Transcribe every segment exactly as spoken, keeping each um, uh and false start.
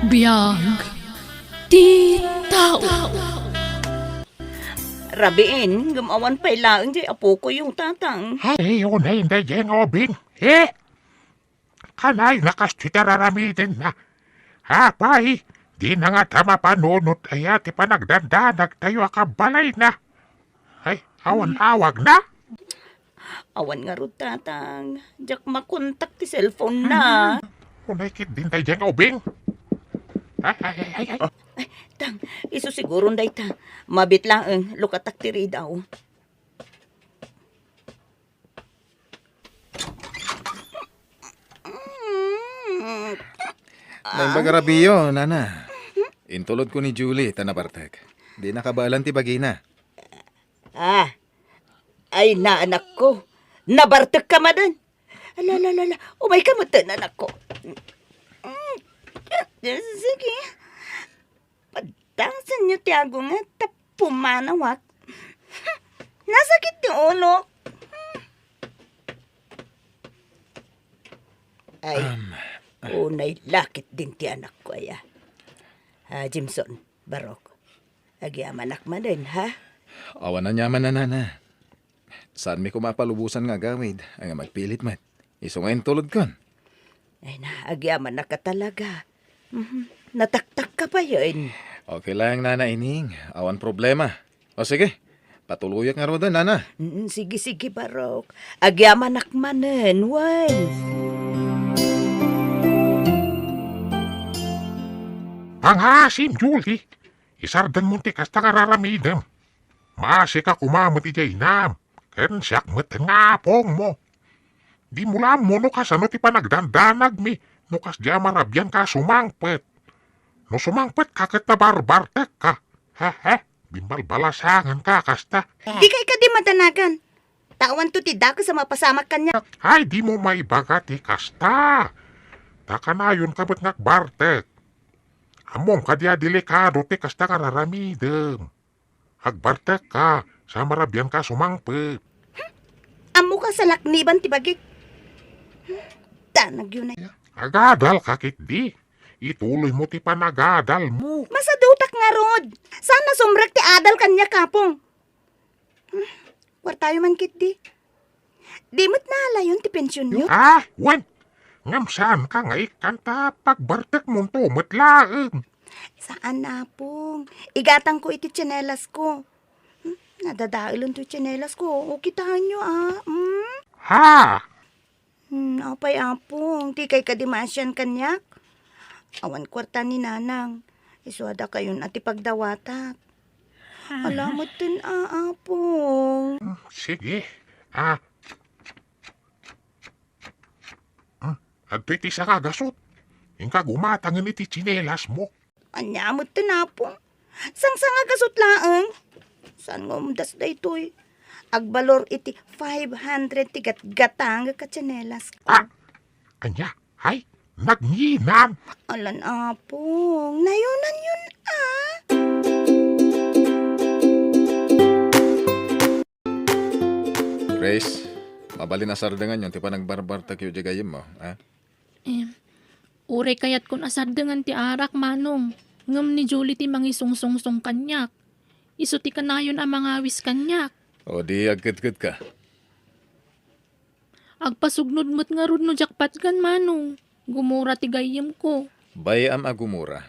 Biag ti tao. Rabiin, ngem awan pay laeng diay apokoyo, Tatang. Ay, unay daydiay nga ubing. Eh? Kanay na kastoy ti ar-aramidenna. Apay, dina ngata mapanunot aya ti panagdandanagtayo a kabalayna? Ay, awan awagna? Awan ngarud, Tatang. Diak makontak ti cellphone na. Unay ketdin daydiay nga ubing. Ay, ay, ay, ay, ay. Ay, Tang, isu siguron dayta. Mabiit laeng, lukatak ti ridaw. Naimbag a rabiyo, nana. Intulodko ni Julie ta nabartek. Dina kabaelan ti bagina. Ah, ay, naanakko. Nabartekka manen. Ala, ala, ala, ala. Umayka metten, anakko. Mm. Sige. Paddasenyo ti agunget ta pumanawak. Nasakit ti ulok. Ay, Um. Unay lakit din ti anakko, aya. Ah, Jimson, Barok, agyamanak manen, ha? Awan aniaman, nana. Saanmi koma a palubosan nga agawid, nga agpilit met. Isu nga intulodkon. Ay na, agyamanak a talaga. Mhm. Nataktakka payen. Okay lang, Nana Ining. Awan problema. O sige, patuloyak ngaruden, Nana. Mm, sige, sige, Barok. Agyamanak manen, wen. Pangaasim, Julie. Isardengmo ti kasta nga ar-aramidem. Maasika koma met idiay inam, ken siak met nga apongmo. Dimo la ammo no kasano ti panagdandanagmi, no kasdiay a marabianka a sumangpet. No sumangpetka ket nabarbartekka. Hehe, bimbalbalasanganka a kasta. Dika kadi madanagan. Ta awanto ti dakes a mapasamak kaniak. Ay, dimo maibaga ti kasta. Ta kanayonka met nga agbartek. Ammom kadi a delikado ti kasta nga ar-aramidem. Agbartekka, sa marabianka a sumangpet. Ammoka a salakniban ti bagik. Danagyo na. Agadalka ketdi. Ituloymo ti panagadalmo. Masadutak ngarud. Saan a sumrek ti adal kaniak, Apong. Kuartayo man ketdi. Di met naalayon ti pensionyo? Ah, wen. Ngem saanka nga ikkan ta pagbartekmonto met laeng. Saan, Apong. Igatangko iti tsinelasko. Hmm, nadadaelen toy tsinelasko. O, kitaenyo, a. Hmm? Ha? Hmm, apay, Apong, dikay kadi maasian kaniak? Awan kuarta ni Nanang. Isu a dakayon a ti pagdawatak. Ala metten a, Apong. Hmm, sige. Ah. Hmm, adtoy ti sanga a gasut. Inka gumatangen iti tsinelasmo. Ania metten, Apong? Sangsangagasut laeng. Saan nga umdas daytoy? Agbalor iti five hundred ti gatgatangek a tsinelas. Ah! Ania? Hay, nagnginam! Alan, Apong. Nayonanyon, a. Grace, mabalin a sardenganyon ti panagbarbartekyo idiay gayyemmo, a? Em, uray kayatkon a sardengan ti arak, Manong, ngem ni Julie ti mangisungsongsong kaniak. Isu ti kanayon a mangawis kaniak. O di agkedkedka. Agpasugnod met ngarud no diak patgan, Manong. Gumura ti gayyemko. Bay-am a gumura.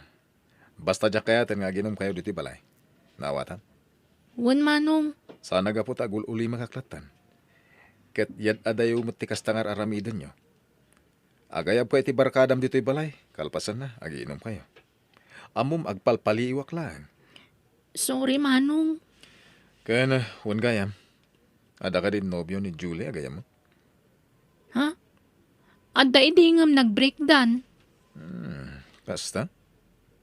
Basta diak kayaten nga aginomkayo ditoy balay. Naawatam? Wen, Manong. Saan a gapu ta agul-ulimek latta. Ket yad-adayo met ti kasta nga ar-aramidenyo. Agayabka iti barkadam ditoy balay, kalpasanna, agiinomkayo. Ammom, agpalpaliiwak laeng. Sorry, Manong. Ken, wen gayam, adda kadi nobio ni Julie a gayyemmo? Ha? Adda idi ngem nag-breakdan. Hmm, kasta?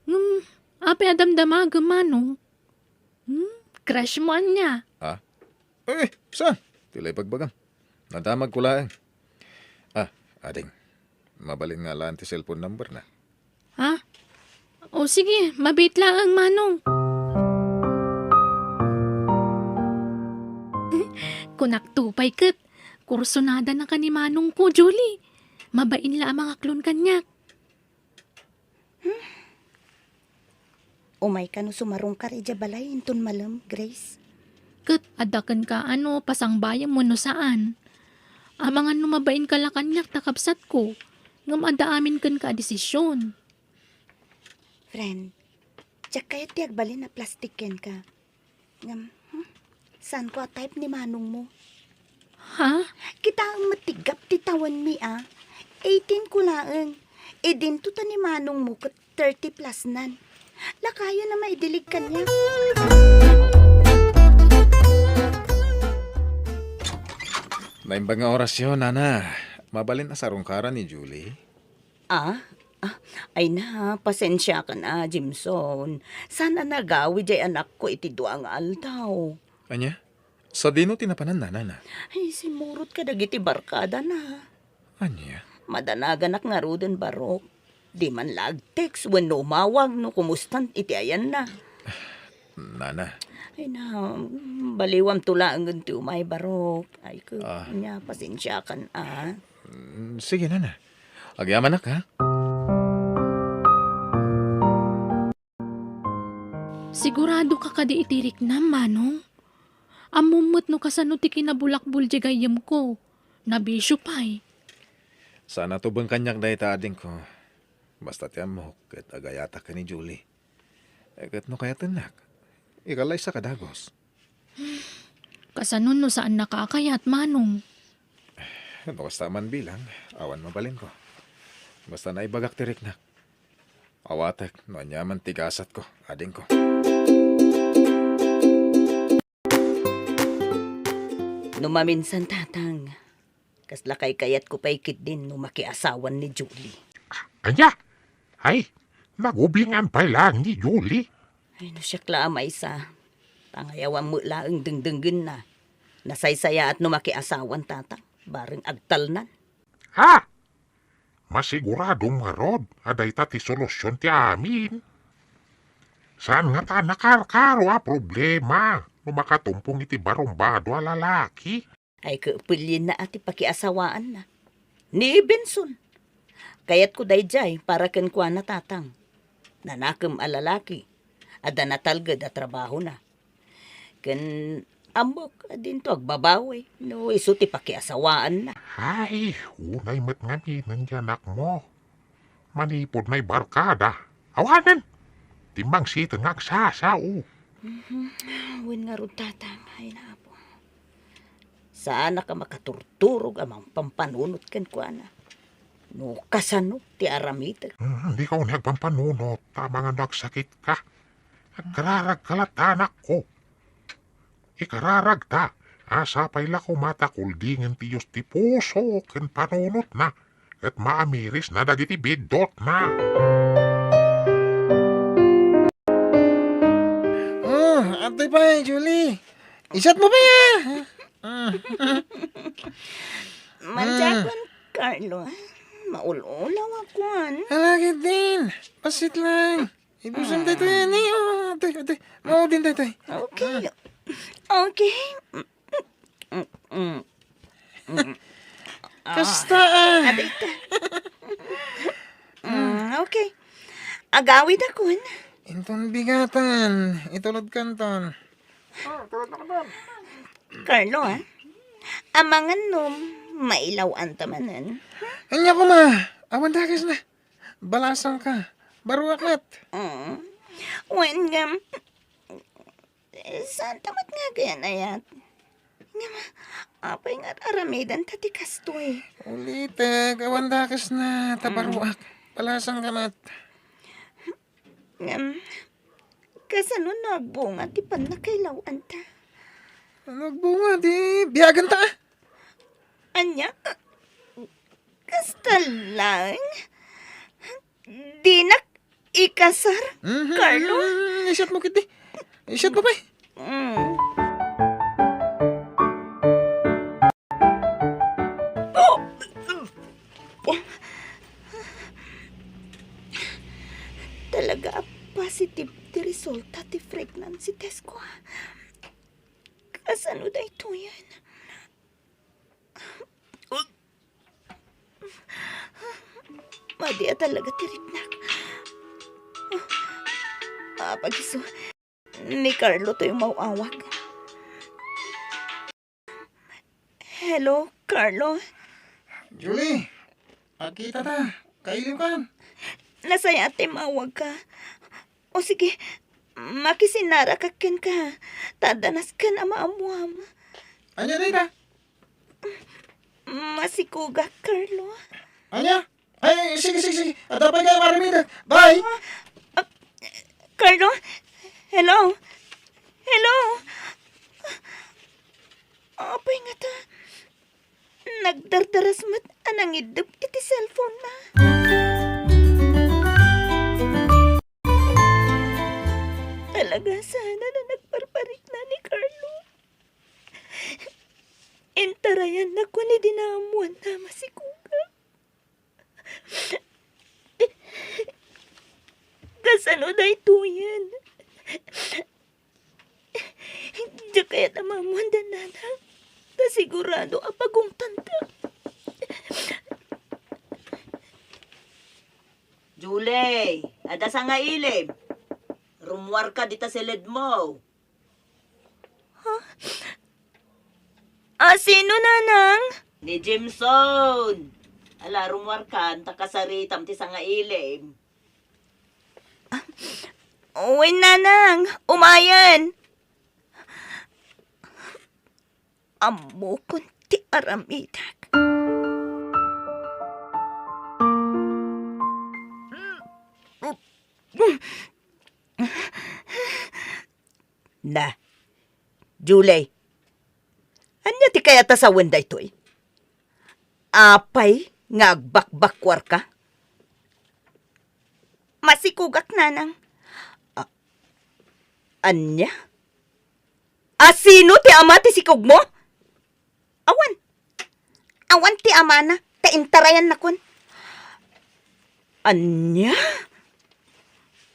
Ngem, apay a damdamagem, Manong? Hmm? Crush mo ania? Ah? Eh, saan? Ti la ibagbagam. Nadamagko laeng. Ah, ading. Mabalin nga alaen ti cellphone number na. Ha? O sige, mabiit laeng, Manong. Kunakto pay ket, kursunada na ka ni Manongko, Julie. Mabain la a mangaklon kaniak. Hmm? Umayka no sumarungkar idiay balay inton malem, Grace. Ket adda kenka a no pasangbayem wenno saan. Amangan no mabainka la kaniak ta kabsatko, ngem adda amin kenka a desisyon. Friend, diak kayat ti agbalin a plastik kenka. Ngem, hmm, saanko a type ni manongmo. Ha? Kitaem met ti gap ti tawenmi a. Eighteen ko laeng. Idinto ta ni manongmo ket thirty plus nan. Lakayen a maidilig kaniak. Naimbag nga orasyo, Nana. Mabalin a sarungkaran ni Julie? Ah? Ah, ay na, pasensiakan a, Jimson. Saan a nagawi diay anakko iti dua nga aldaw? Ania? Sadino ti napanan, Nana? Ay, simmurot kadagiti barkadana. Ania? Madanaganak ngaruden, Barok. Di man la agtext wenno umawag no kumustan iti ayanna. Nana. Ay na, baliwamto laengen ti umay, Barok. Ay, ko, Ah. nia, pasensiakan a. Mm, sige, Nana. Agyamanak, ha? Siguradoka kadi iti riknam, Manong? Ammom met no kasano ti kinabulakbol diay gayyemko. Nabisio pay. Saan a tubeng kaniak dayta, adingko. Basta ti ammok ket agayatak ken ni Julie. Eh, ket no kayatennak, ikalaysaka dagus. Kasano no saannaka a kayat, Manong? No kasta man bilang, awan mabalinko. Basta naibagak ti riknak. Awatek no aniaman ti gasatko, adingko. No maminsan, Tatang, kasla kaykayatko pay ketdin no makiasawan ni Julie. Ania? Ay, nagubingan pay laeng ni Julie. Ay, no siak la a maysa, pangayawan met laeng dengdenggenna. Nasaysayaat no makiasawan, Tatang, bareng agtalnan. Ha? Masiguradom ngarud a dayta ti solusion ti amin. Saan ngata a nakarkaro a problema no makatumpong iti barumbado a lalaki. Ay, kepelienna a ti pakiasawaanna. Ni Benson. Kayatko daydiay para kenkuana, Tatang. Nanakem a lalaki. Adda natalged a trabahona. Ken ammok a dinto agbabawi no isu ti pakiasawaanna. Ay, unay met ngamin ti anakmo. Manipud nay barkada. Awanen! Timmangsiten nga agsasao. Mhm. Wen ngarud, Tatang. Ay, na, Apo. Saanak a makaturturog a mangpampanunot kenkuana. No kasano ti aramitek? Hmm, dika unay agpampanunot, ta amangan no agsakitka. Agkararagka latta, anakko. Ikararagta, a sapay la koma ta kuldingen ti Dios ti puso ken panunotna, ket maamirisna dagiti biddutna. Oh, adtoy pay, Julie. Isat mo pay, ah. Mm. Manjakon, Carlo. Maul-ulaw ako, ano? Ala, ketdin. Pasit lang. Ibusan tayo, Tony. Oh, adtoy, adtoy. Maudin tayo, Tony. Okay. Okay. Mm, mm, mm. Kasta, ah. Adtoy ta. Mm, okay. Agawid akon. Inton bigatan, itulod kanton. Carlo, ah? Amangan no mailaw-anta manen. Ania koma, awan dakes na. Balasangka. Baruak met. Mm. Wen ngem, saanta met nga agayan-ayat. Ngem, apay nga aramidenta ti kastoy? Ulitek, awan dakes na, ta baruak. Balasangka met. Ngem, kasano no agbunga ti pannakailaw-anta? Ano agbunga? Di, biagenta, ah. Ania? Kasta laeng? Dinak ikasar, Carlo? Mhm. Isyat mo, ketdi. Isyat mo, pay. Mm. Talaga a positive ti resulta ti pregnancy test ko, ah. Kasano daytoyen? Madi a talaga ti riknak. Apay isu, ni Carlo toy umaw-awag. Hello, Carlo. Julie, agkita ta. Kailiwkan. Nasayaat ti maawagka. O sige, makisinnarak kenka. Ta adda nasken a maammuam. Ania dayta? Masikugak, Carlo. Ania? Ay, sige, sige, sige. Adda pay kayat aramidek. Bye! Ah, Carlo? Hello? Hello? Apay ngata? Nagdardaras met a nangiddep iti cellphone-na. Talaga sana a nagparparikna ni Carlo. Intarayannakon idi naammuanna a masikugak. Kasano daytoyen? Diak kayat a maammuanda, nanang. Ta sigurado a pagungtanta. Julie, adda sangailim. Rummuarka dita siledmo. Ha? A, sino, nanang? Ni Jimson. Ala, rummuarkan, ta kasaritam ti sangailim. Wen, nanang, umayen. Ammokon ti aramidek. Na, Julie, ania ti kayat a sawen daytoy? Apay nga agbakbakkuarka? Masikugak, nanang. A-, ania? A, sino ti ama ti sikugmo? Awan. Awan ti amana, ta intarayannakon. Ania?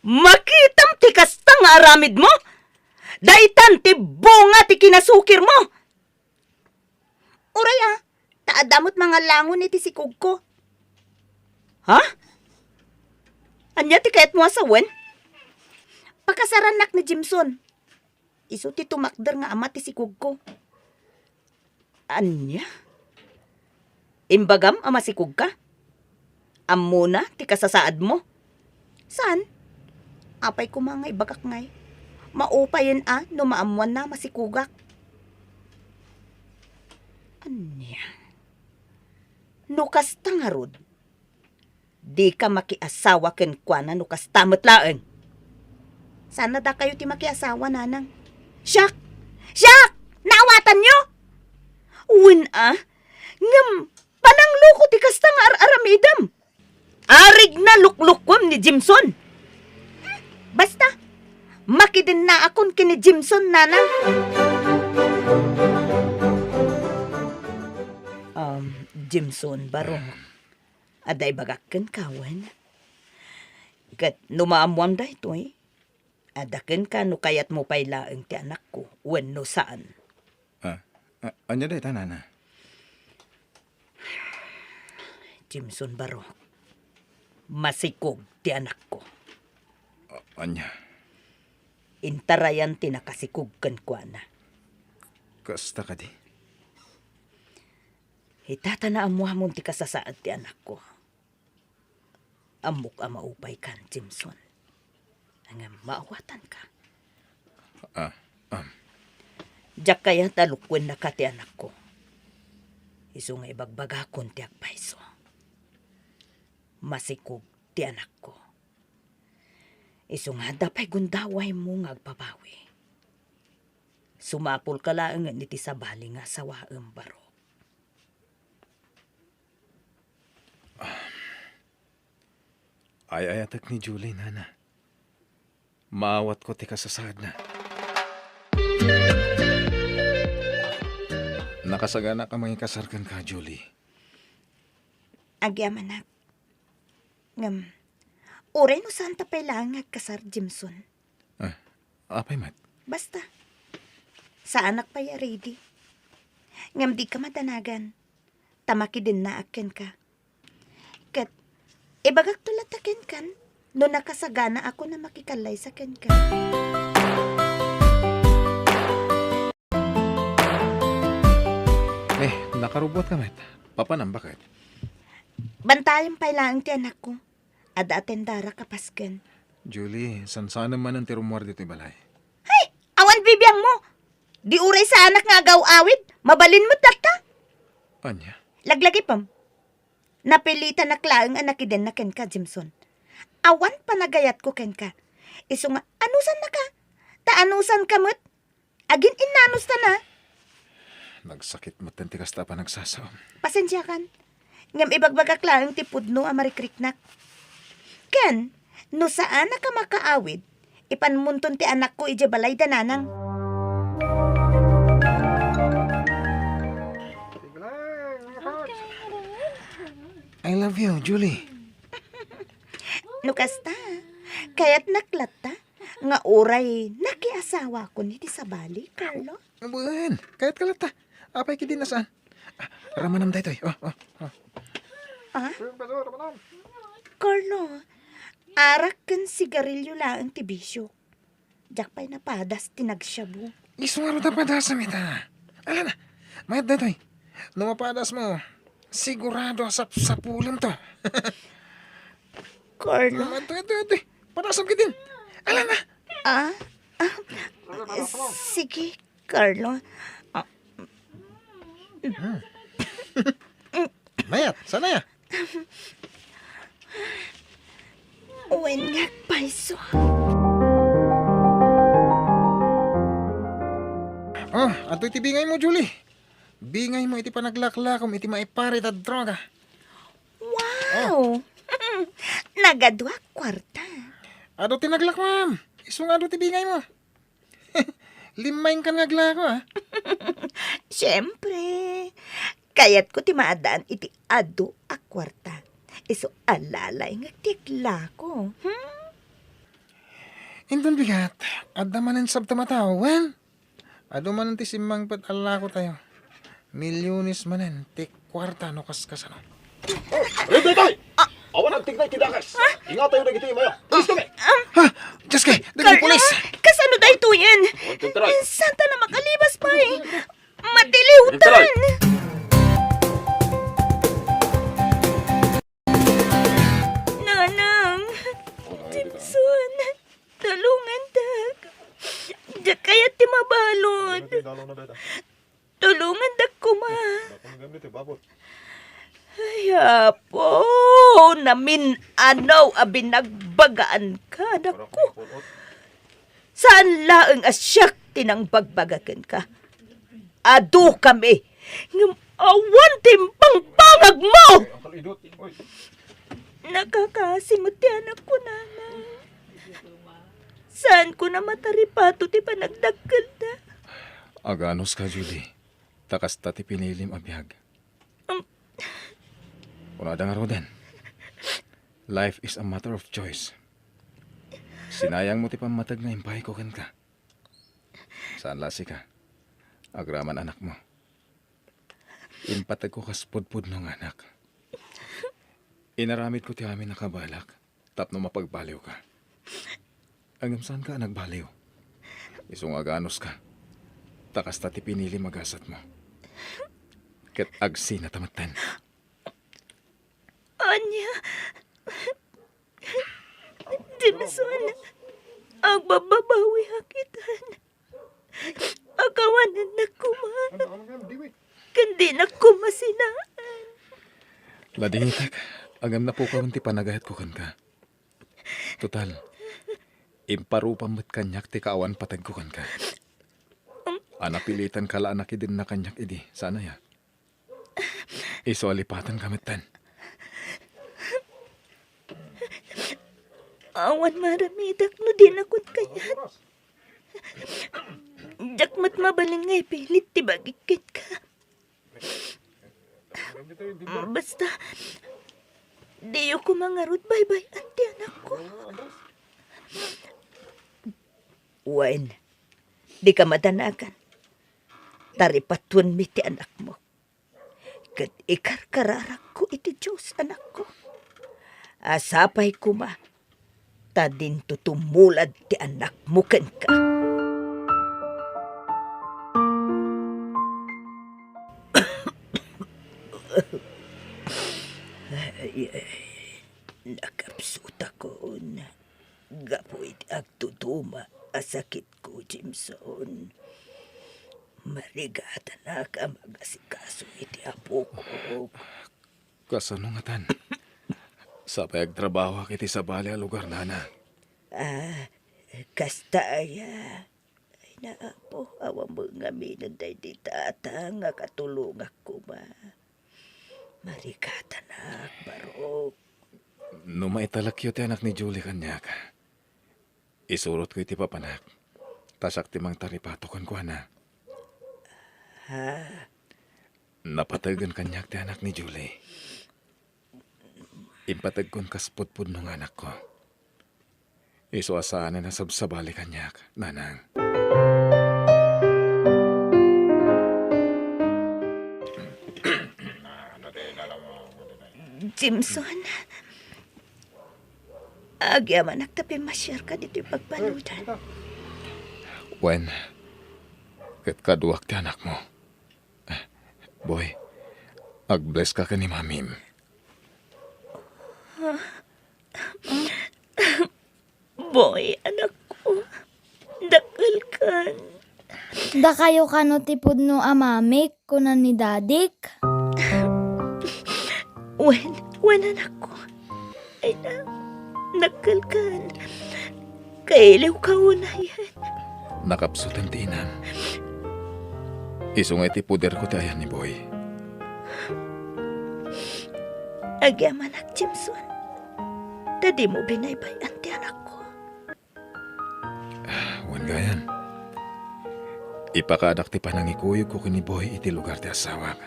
Makitam ti kasta nga aramidmo? Daytan ti bunga ti kinasukirmo. Uray a, ta adda met mangalangon iti sikugko. Ha? Ania ti kayatmo a sawen? Pakasarannak ni Jimson. Isu ti tumakder nga ama ti sikugko. Ania? Imbagam a masikugka? Ammona ti kasasaadmo? Saan? Apay koma nga ibagak ngay, maupayen a no maammoanna a masikugak. Ania? No kasta ngarud, dika makiasawa kenkuana no kasta met laeng. Saan a dakayo ti makiasawa, nanang? Siak! Siak! Naawatanyo? Wen a, ngem panangloko ti kasta nga ar-aramidem. Arigna luklukuem ni Jimson. Basta, makidennaakon ken ni Jimson, nanang. Um, Jimson, barok. Adda ibagak kenka wen? Ket no maammoam daytoy, adda kenka no kayatmo pay laeng ti anakko wenno saan. Ah, a-, ania dayta, nana? Jimson, barok. Masikog ti anakko. A-, ania? Intarayan ti nakasikog kenkuana. Kasta kadi? Ita ta naammoamon ti kasasaad ti anakko. Ammok a maupaykan, Jimson. Ngem maawatanka. Ah, um. Diak kayat a lukuennaka ti anakko. Isu nga ibagbagakon ti agpayso. Masikog ti anakko. Isu nga adda pay gundawaymo nga agbabawi. Sumapulka laengen iti sabali nga asawaem, barok. Ay-ayatek ni Julie, nana. Maawatko ti kasasaadna. Nakasaganak a mangikasar kenka, Julie. Agyamanak. Ngem, uray no saanta pay laeng nga agkasar, Jimson. Ah, apay met? Basta, saanak pay a ready. Ngem dika madanagan, ta makidennaak kenka. Ket, ibagakto latta kenkan, no nakasaganaakon a makikallaysa kenka. Eh, nakarubuatka met. Papanam, baket? Bantayan pay laeng ti anakko. Adda atendara kapasken. Julie, sansanem manen ti rummuar ditoy balay. Hay! Awan bibiangmo! Di uray saanak nga agaw-awid, mabalin met latta. Ania? Laglagipem. Napilitanak laeng a nakidenna kenka, Jimson. Awan panagayatko kenka. Isu nga, anusannaka? Ta anusanka met? Agin-innanustana. Nagsakit metten ti kasta a panagsasaom. Pasensiakan. Ngem ibagbagak laeng ti pudno a marikriknak. Ken, no saanak a makaawid, ipanmonton ti anakko idiay balay da nanang. I love you, Julie. No kasta, kayatnak latta nga uray nakiasawakon iti sabali, Carlo? Wen, kayatka latta. Apay ketdin a saan? Ah, ramanam daytoy. Oh, oh, oh. Ah? Carlo, arak ken sigarilyo laeng ti bisio. Diak pay napadas ti nagshabu. Isu ngarud a padasem ita. Ala na, mayat daytoy. No mapadasmo, sigurado a sapsapulemto. Carlo. Ah, ito, ito, ito. Padasem ketdin. Ala na. Ah? Ah? Sige, Carlo. Ah. Mayat, saan aya? Wen nga agpayso. Oh, adtoy ti bingaymo, Julie. Bingaymo iti panaglaklakom iti maiparit a droga. Wow! Nagadu a kuarta. Adu ti naglakom. Isu nga adu ti bingaymo. Limmaingkan nga aglako, ah. Siempre, kayatko ti maaddaan iti adu a kuarta. Isu a lalayngek ti aglako. Hmm? Inton bigat, adda manen sabtem a tao, wen? Adu manen ti simmangpet a lakotayo. Milyones manen ti kuarta no kaskasano. Oh, Rinday, tay! Awan agtignay ti dakes. Ingatayo dagiti imaya. Pulis kami. Ha? Diyos kay, dagiti pulis. Kasano daytoyen? One, two, three. Santa na makalibas pay. Matiliwtan. One, two, three. Nanang, Jimson, tulongandak. Diak kayat ti mabalud. Tulongandak koma. Ay, Apo, namin-anaw a binagbagaanka, anakko. Saan laeng a siak ti nangbagbaga kenka. Adu kami, ngem awan ti imbangbanagmo! Nakakaasi met ti anakko, Nanang. Saanko a mataripato ti panagdakkelda. Aganuska, Julie. Ta kasta ti pinilim a biag. Am- Kunada ngaruden, "Life is a matter of choice." Sinayangmo ti pammateg nga impayko kenka. Saan la sika. Agraman anakmo. Impategko kas pudpudno nga anak. Inaramidko ti amin a kabalak tapno mapagbaliwka. Ngem saanka a nagbaliw. Isu nga aganuska. Ta kasta ti pinilim a gasatmo. Ket agsinata metten. Ania? Jimson, agbabbabawiak itan. Akawanennak koma. Ken dinak koma sinaan. Ladingitek, ngem napukawen ti panagayatko kenka. Total, imparupam met kaniak ti kaawan pategko kenka. A napilitanka la a nakidenna kaniak idi, saan aya? Isu a lipatanka metten. Awan maaramidak no dinakon kayat. Diak met mabalin nga ipilit ti bagik kenka. Basta, diyo koma ngarud baybay-an ti anakko. Wen, dika madanagan. Taripatuenmi ti anakmo. Ket ikarkararakko iti Dios, anakko. A sapay koma, ta dinto tumulad ti anakmo kenka. Ay, ay, nakapsutakon gapu iti agduduma a sakitko, Jameson. Marigatanak a magasikaso iti apok. Kasano ngatan? Sapay agtrabahoak iti sabali a lugar, nana. Ah, kasta aya. Ay, Apo, awan met ngamin daydi tata nga katulongak koma. Marigatanak, barok. No maitalekyo ti anak ni Julie kaniak, isurotko iti papanak, ta siak ti mangtaripato kenkuana. Ha? Napategen kaniak ti anak ni Julie. Impategkon kas pudpudno nga anakko. Isu a saanen a sabsabali kaniak, nanang. Jameson, agyamanak ta pimmasiarka ditoy pagbanudan. Wen, ket kaduak ti anakmo. Boy, ag-bless ka ken ni Mamim. Boy, anakko, dakkelkan. Dakayo kano ti pudno a mamik, kuna ni dadik. Wen, wen, anakko. Ay na, dakkelkan. Kailiwka unayen. Nakapsutan ti inam. Isu nga iti puderko ti ayan ni Boy. Agyamanak, Jameson, ta dimo binaybay-an ti anakko. Wen gayam, ipakaadak ti panangikuyogko ken ni Boy iti lugar ti asawak,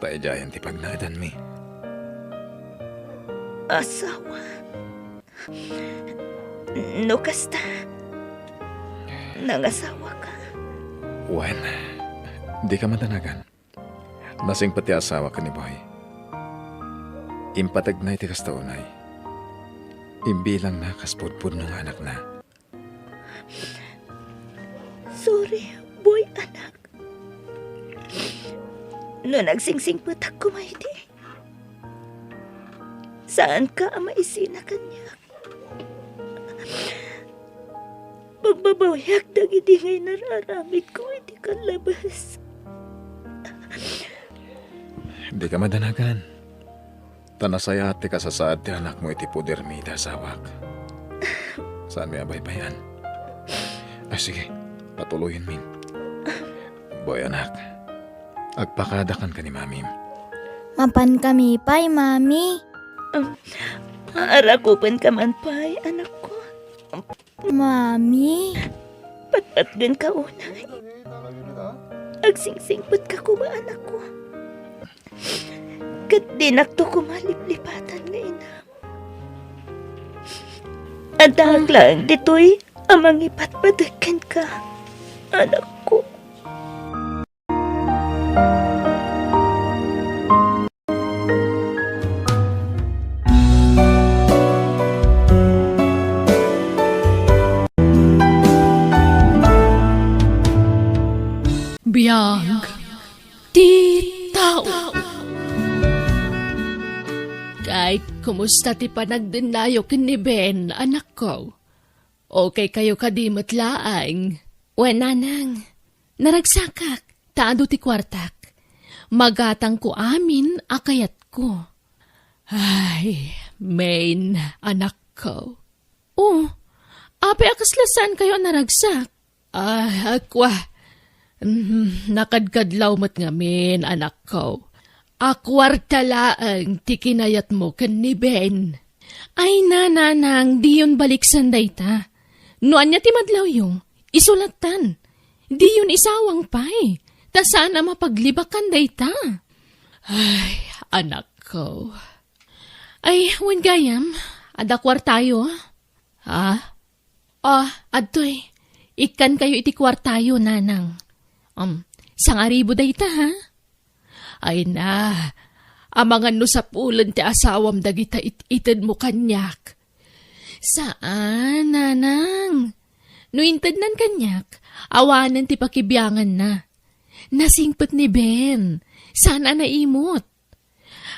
ta idiayen ti pagnaedanmi. Asawa? No kasta, nangasawaka? Wen, dika madanagan. Nasingpet ti asawak ken ni Boy. Impategna iti kasta unay. Imbilangna kas pudpudno nga anakna. Sorry, Boy, anak. No nagsingsingpetak koma idi, saanka a maisina kaniak. Pagbabawiak dagidi nga inararamidko iti kallabes. Dika madanagan. Ta nasayaat ti kasasaad ti anakmo iti pudermi iti asawak. Saanmi a baybay-an. Ay, sige, patuloyenmin. Boy, anak, agpakadakan ken ni Mamim. Mapankami pay, Mami. Um, arakupenka man pay, anakko. Mami. Patpatgenka unay. Agsingsingpetka koma, anakko. Ket dinakto koma liplipatan nga inam. Addaak laeng ditoy a mangipatpateg kenka, anakko. Biag ti tao. Kay, kumusta ti panagdennayo ken ni Ben, anakko? Okay kayo kadi met laeng? Wen, nanang, naragsakak, ta adu ti kuartak. Magatangko amin a kayatko. Ay, Main, anakko. Oh, apay a kasla saan kayo a naragsak? Ah, akwa. Mhm, nakadkadlaw met ngamin, anakko. A kuarta laeng ti kinayatmo ken ni Ben. Ay, nanang, diyon baliksan dayta. No ania ti madlawyo, isu lattan. Diyon isawang pay, ta saan a mapaglibakan dayta. Ay, anakko. Ay, wen gayam, adda kuartayo. Ah? Ah, adtoy. Ikkan kayo iti kuartayo, nanang. Um, sangaribo dayta, ha? Ay na, amangan no sapulen ti asawam dagita it-itedmo kaniak. Saan, nanang. No intednan kaniak, awanen ti pakibianganna. Nasingpet ni Ben. Saan a naimot.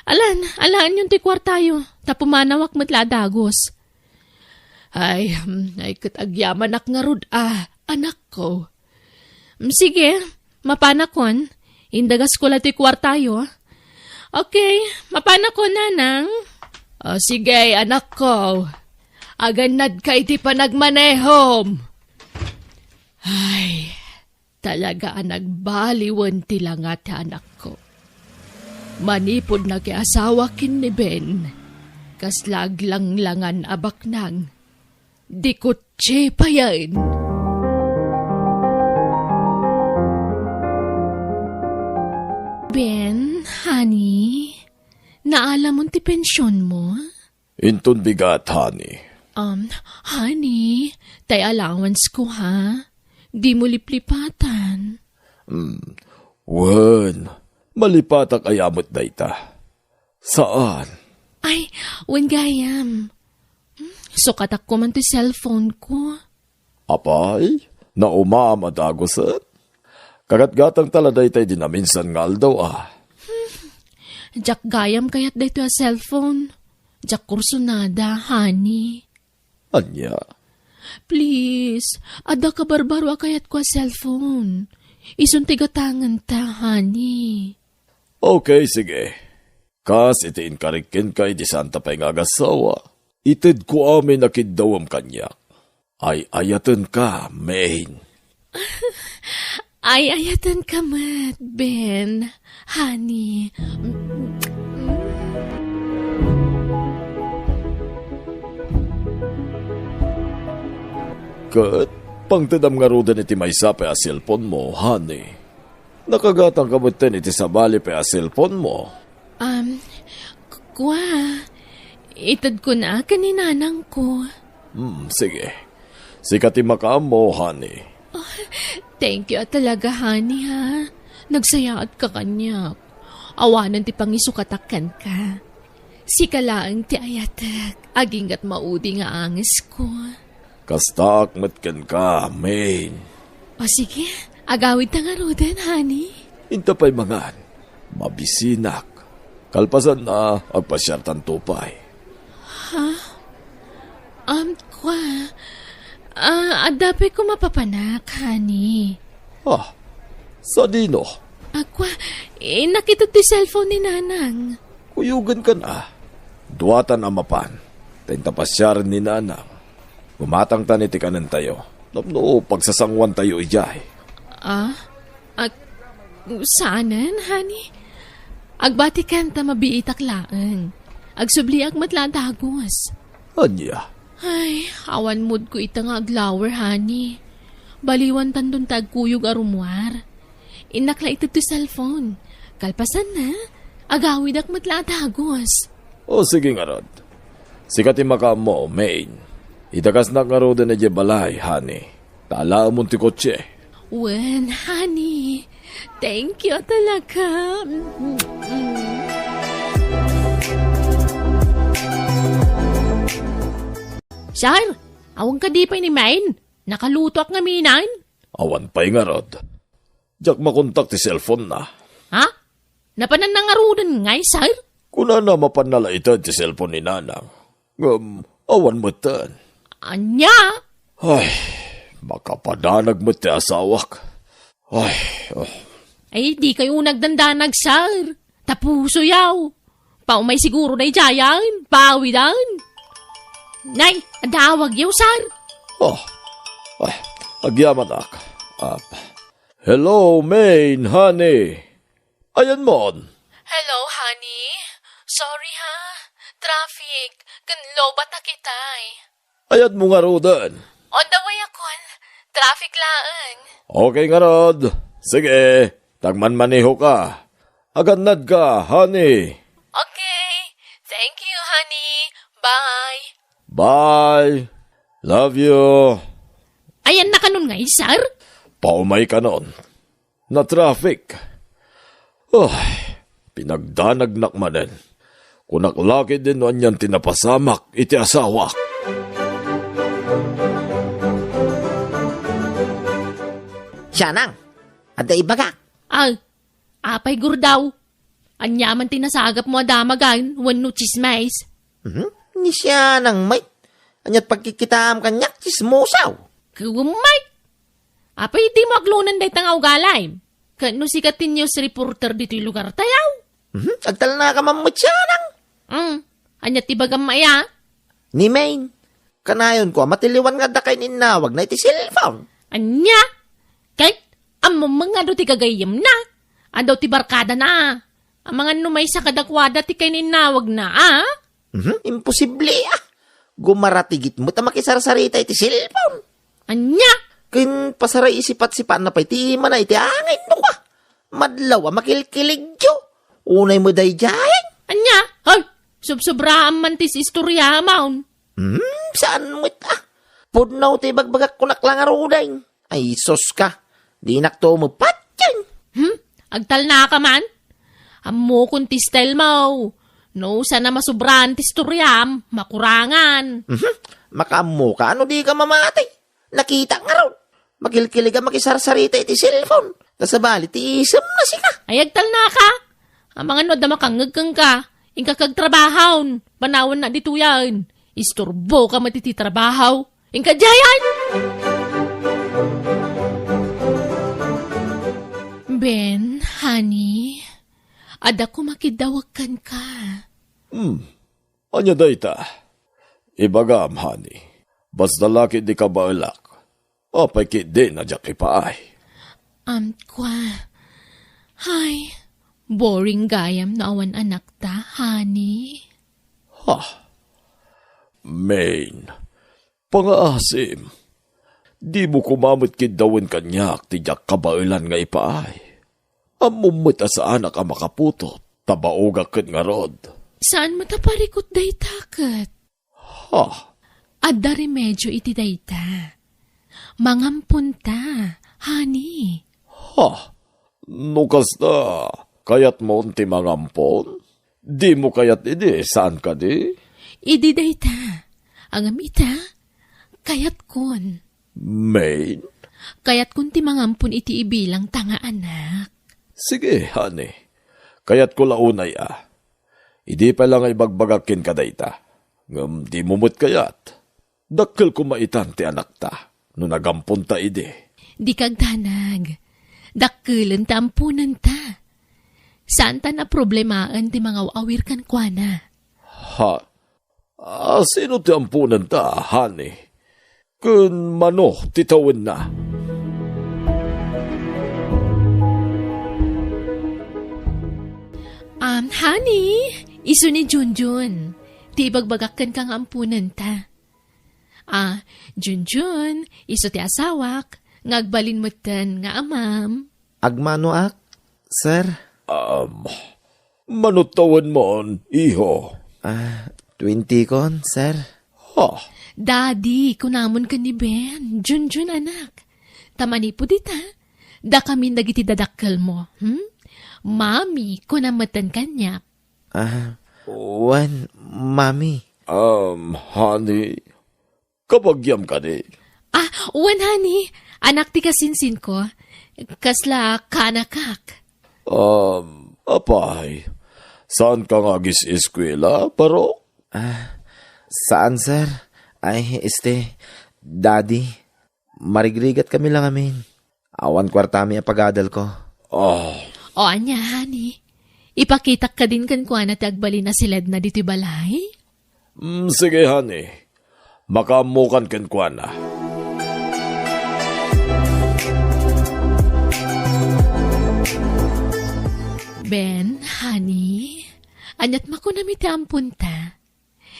Alan, alaenyon ti kuartayo, ta pumanawak met la a dagus. Ay, hmm, ay ket agyamanak ngarud a, anakko. Hmm, sige, mapanakon. Indagasko la ti kuartayo. Okay, mapanakon, nanang. O, sige, anakko. Agannadka iti panagmanehom. Ay, talaga a nagbaliwen ti langa ti anakko. Manipud nakiasawa ken ni Ben, kasla aglanglangan a baknang. Di kutsi payen. Ben, honey, naalamon ti pensionmo? Inton bigat, honey. Um, honey, tay allowance ko, ha? Di mo liplipatan. Hmm. Wen, malipatak aya met dayta? Saan? Ay, wen gayam. Hmm, sukatak ko man ti cellphone ko. Apay, naumam a dagusen? Kagatgatangta la dayta idi naminsan nga aldaw, a. Diak gayam kayat daytoy a cellphone. Diak kursunada, honey. Ania? Please, adda kabarbaro a kayatko a cellphone. Isun ti gatangenta, honey. Okay, sige. Kas iti inkarik kenka idi saanta pay nga agasawa, itedko amin a kiddawem kaniak. Ay-ayatenka, Maine. Ay-ayatenka met, Ben, honey. Ket pangtedam ngaruden iti maysa pay a cellphone mo, honey. Nakagatangka metten iti sabali pay a cellphone mo. Um, k-, kua, itedkon a ken ni nanangko. Hmm, sige. Sika ti makaammo, honey. Oh, thank you a talaga, honey, ha. Nagsayaatka kaniak. Awanen ti pangisukatak kenka. Sika laeng ti ayatek, aginggat maudi nga angesko. Kastaak met kenka, Maine. O sige, agawidta ngaruden, honey. Inta pay mangan. Mabisinak. Kalpasanna, agpasiartanto pay. Ha? Um, kua, ah, adda pay ko mapapanak, honey. Ah, sadino? Ah, kua, eh, nakita ti cellphone ni Nanang. Kuyogenkan a. Duatan a mapan. Ta inta pasiaren ni Nanang. Gumatangtan iti kanentayo. Tapno pagsasanguantayo idiay. Ah? Ag-, saanen, honey? Agbatikan ta mabiitak laeng. Agsubliak met la a dagus. Ania? Ay, awan moodko ita nga aglawer, honey. Baliwantanton ta agkuyog a rummuar. Innak la ited ti cellphone. Kalpasanna, agawidak met la a dagus. O, sige ngarud. Sika ti makaammo, Maine. Idakasnak ngaruden idiay balay, honey. Ta alaemon ti kotse. Wen, honey. Thank you talaga. Sir, awan kadi pay ni Maine? Nakalutoak ngamin. Awan pay ngarud. Diak makontak ti cellphone na. Ha? Napananna ngaruden ngay, sir? Kunana mapanna la ited ti cellphone ni Nanang. Ngem, awan metten. Ania? Ay, makapadanag met ti asawak. Ay, oh. Ay, di kayo nagdandanag, sir. Tapuso yaw. Paumay siguro na idiayan. Pawidan. Nay, adawag yaw, sir. Oh. Ay, agyamanak. Ah, hello, Maine, honey. Ayanmon? Hello, honey. Sorry, ha. Traffic. Ken lobata kitay. Ayanmo ngaruden? On the way akon. Traffic laeng. Okay ngarud. Sige, tagmanmaneho ka. Agannad ka, honey. Okay. Thank you, honey. Bye. Bye. Love you. Ayanna kanon nga, sir? Paumay kanon. Na-traffic. Ay, pinagdanagnak manen. Kunak la ketdin no anian ti napasamak iti asawak. Tianang, adda ibagak. Ay, apay, Gurdaw? Ania man ti nasagapmo a damagan wenno tsismis? Mhm. Ni sianang met. Ania't pagkikitaam kaniak, tsismosaw. Kuwem met. Apay, dimo aglunen dayta nga ugalim? Ket no sika ti news reporter ditoy lugartayo? Mhm. Agtalnaka man met sianang. Mm. Ania ti ibagam aya? Ni Maine, kanayonko a matiliwan nga adda kaininnawagna iti cellphone. Ania? Ket ammom nga adu ti gagayyemna? Adu ti barkadana? Amangan no maysa kadakuada ti kaininnawagna, a? Mhm, imposible, a. Gumaratigit met a makisarsarita iti cellphone. Ania? Ken pasaraisipat-sipatna pay ti imana iti angin, no kua. Madlaw a makilkiligyo. Unay met daydiay. Ania? Hoy, subsobraam man ti istorya, maun. Hmm, saan met, a? Pudno ti ibagbagak kunak la ngaruden. Ay, sus ka. Dinak to mapatyan. Hmm? Agtalnaka man? Ammokon ti style mo. No, sana masubraan ti istoryam, makurangan. Mhm. Makaammo ka, ano di ka mamati? Nakita ngarud. Makilkilig a makisarsarita iti cellphone. Ta sabali ti isem na sika. Ay, agtalnaka. Amangan no adda makangngeg kenka. Inka kagtrabahon. Panawanna ditoyen. Isturbo ka met iti trabaho. Inka diayen! Ben, honey, adda koma kiddawek kenka. Hmm. Ania dayta? Ibagam, honey. Basta la ketdi kabaelak. Apay ketdi a diak ipaay? Um, kua. Hay, boring gayam no awan anakta, honey. Ha? Maine, pangaasim. Dimo koma met kiddawen kaniak ti diak kabaelan nga ipaay. Ammom met a saanak a makaputot, ta baogak ket ngarud. Saan met a parikut dayta ket? Ha? Adda remedio iti dayta. Mangamponta, honey. Ha? No kasta, kayatmon ti mangampon? Dimo kayat idi, saan kadi? Idi dayta. Ngem ita, kayatkon. Maine? Kayatkon ti mangampon iti ibilangta nga anak. Sige, honey. Kayatko la unay a. Idi pay la nga ibagbagak kenka dayta. Ngem dimo met kayat. Dakkel koma itan ti anakta no nagamponta idi. Dika agdanag. Dakkelen ti amponenta. Saanta a problemaen ti mangaw-awir kenkuana. Ha? A, sino ti amponenta, honey? Ken mano ti tawenna? Um, honey, isu ni Junjun. Ti ibagbagak kenka nga amponenta. Ah, Junjun, isu ti asawak, nga agbalin metten nga amam. Agmanoak, sir? Um, mano tawenmon, iho? Ah, twenty kon, sir. Ha? Daddy, kunamon ken ni Ben, Junjun, anak. Ta manipud ita, dakamin dagiti dadakkelmo, hmm? Mami, kunam metten kaniak. Ah, wen, Mami. Um, honey, kabagiam kadi? Ah, wen, honey. Anak ti kasinsinko. Kasla kaanakak. Um, apay, saanka nga agis-eskuela, baro? Ah, saan, sir. Ay, este, Daddy, marigrigat kami la ngamin. Awan kuartami a pagadalko. Ah. O, ania, honey? Ipakitak kadin kenkuana ti agbalin a siledna ditoy balay? Mm, sige, honey. Makaammokan kenkuana. Ben, honey, ania't makunam iti amponta?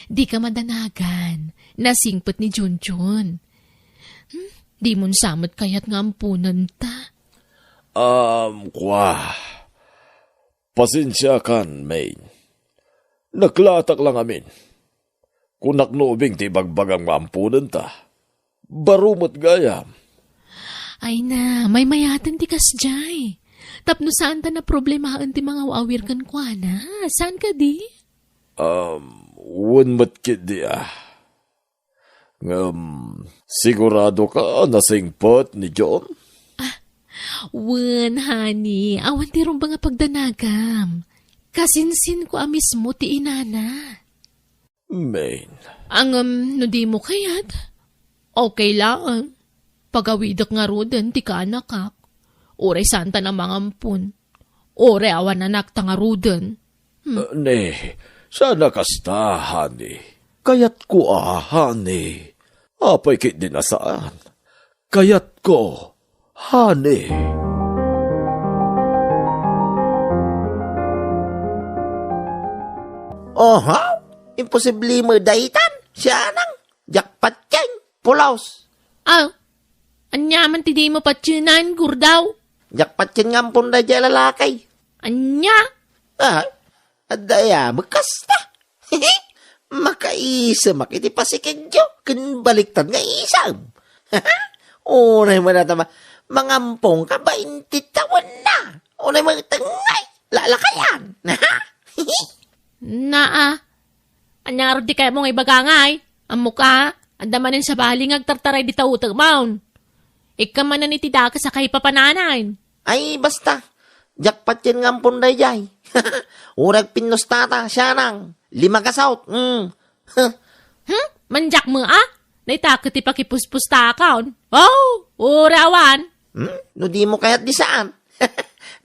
Dika madanagan, nasingpet ni Junjun. Hmm, dimon sa met kayat nga amponenta? Um, kua. Pasensiakan, Maine. Naklaatak la ngamin. Kunak no ubing ti ibagbagam nga amponenta. Baro met gayam. Ay na, maymayaten ti kasdiay. Tapno saanta a problemaen ti mangaw-awir kenkuana. Saan kadi? Um, wen met ketdi a. Ngem, siguradoka a nasingpet ni John? Ah, Wen, honey, awan ti rumbeng a pagdanagam. Kasinsinko a mismo ti inana. Maine. Ngem no dimo kayat, okay laeng. Pagawidek ngaruden ti kaanakak. Uray saanta a mangampon. Uray awan anak ta ngaruden. Hmm. Eh, ne, saan a kasta, honey. Kayatko a, honey. Apay ketdi a saan? Kayatko, honey. Oho, imposible met daytan. Sianang, diak patien, pulos. Ah, ania man ti dimo patienan, Gurdaw? Diak patien nga ampon daydiay a lalaki. Ania? Ah, adda aya met kasta. Makaisemak iti pasikegyo ken baliktad nga isem. Unay met a ta ma-, mangampon ka bainti tawenna. Unay met ngay, lalakayan. Naa, ania ngarud ti kayatmo nga ibaga ngay? Ammok a, adda manen sabali nga agtartaray dita utekmon. Ikkan manen iti dakes a kaipapananan. Ay, basta. Diak patien nga ampon daydiay. Uray agpinnustata, sianang. Lima ka saut. Mm. Hmm? Mandiak met a? Dayta ket ti pakipuspustakon. Oh, uray awan. Hmm? No dimo kayat di saan.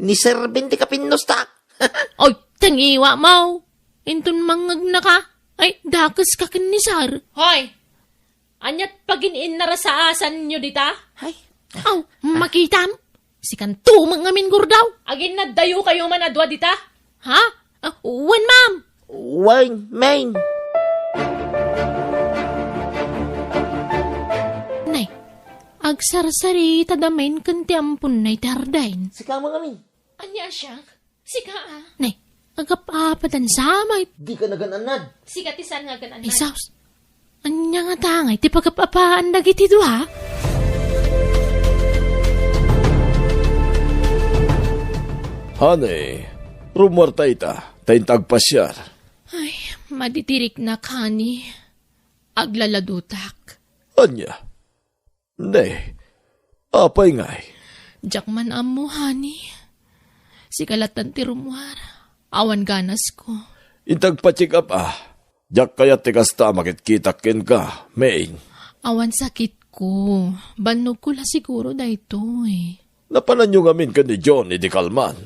Ni Sir Ben ti kapinnustak. Oy, tangiwa mo. Inton mangngegnaka. Ay, dakes ka ken ni Sir. Hoy, aniat pagin-innarasaasanyo dita? Ay. Aw, makitam? Sikanto met ngamin, Gurdaw. Aginnaddayo kayo man a dua dita? Ha? Ah, wen, ma'am. Wen, Maine. Nay, agsarsarita da Maine ken ti amponna iti Hardin. Sika met ngamin. Ania siak? Sika, a. Nay, agap-apadan sa met. Dika nagan-annad. Sika ti saan nga agan-annad. Ay, sus. Ania ngata ngay ti pagap-apaan dagiti dua? Honey, rummuarta ita, ta inta agpasiar. Ay, madidiriknak, honey. Aglaladutak. Ania? Ne, apay ngay? Diak man ammo, honey. Sika lattan ti rummuar. Awan ganasko. Inta agpa-check up a. Diak kayat ti kasta a makitkitak kenka, Maine. Awan sakitko. Bannogko la siguro daytoy. Napananyo ngamin ken ni John idi kalman.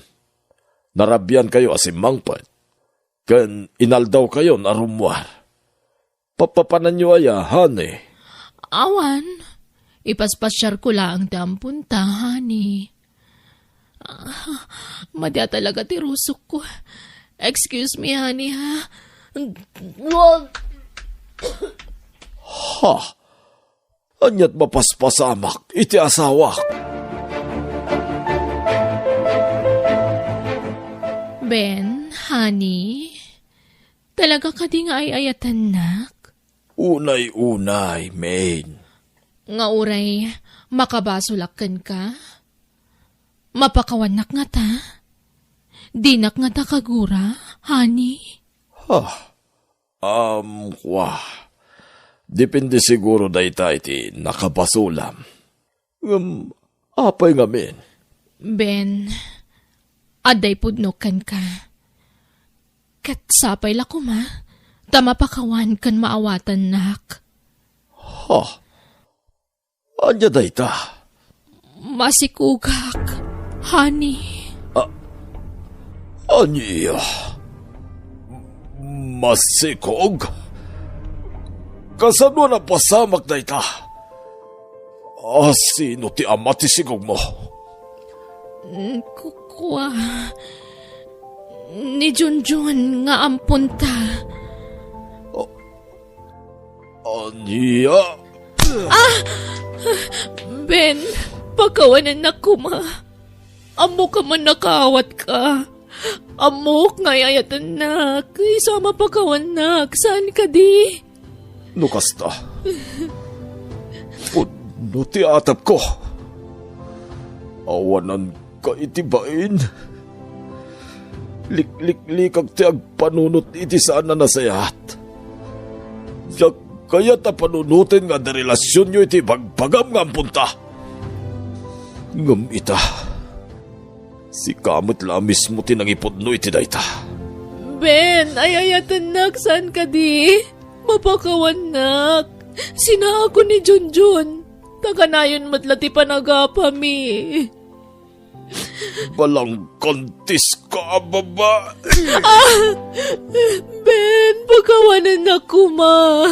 Narabiankayo a simmangpet. Ken inaldawkayon a rummuar. Papapananyo aya, honey? Awan. Ipaspasiarko laeng ti amponta, honey. Ah, madi a talaga ti rusokko. Excuse me, honey, ha? Ha? Aniat mapaspasamak iti asawak? Ben, honey, talaga kadi nga ay-ayatennak? Unay-unay, Maine. Nga uray makabasolak kenka? Mapakawannak ngata? Dinak ngata kagura, honey? Ha? Um, kwa. Depende siguro dayta iti nakabasolam. Ngem, apay ngamin? Ben, adda ipudnok kenka. Ket sapay la koma, ta mapakawan ken maawatannak. Ha? Ania dayta? Masikogak, honey. A-, ania? Masikog? Kasano a napasamak dayta? A, sino ti ama ti sikogmo? Mm, ku-, kua, ni Junjun nga amponta. A-, ania? Ah! Ben, pakawanennak koma. Ammok a mannakaawat ka. Ammok nga ay-ayatennak. Isu a mapakawannak. Saan kadi? No kasta, pudno ti atapko. Awananka iti bain. Likliklikak ti agpanunot iti saan a nasayaat. Diak kayat a panunoten nga adda relasionyo iti ibagbagam nga amponta. Ngem ita, Sika met la a mismo ti nangipudno iti dayta. Ben, ay-ayatennak, saan kadi? Mapakawannak. Sinaakon ni Junjun. Ta kanayon met la ti panagapami. Balangkantiska a baba. Ah! Ben, pakawanennak koma.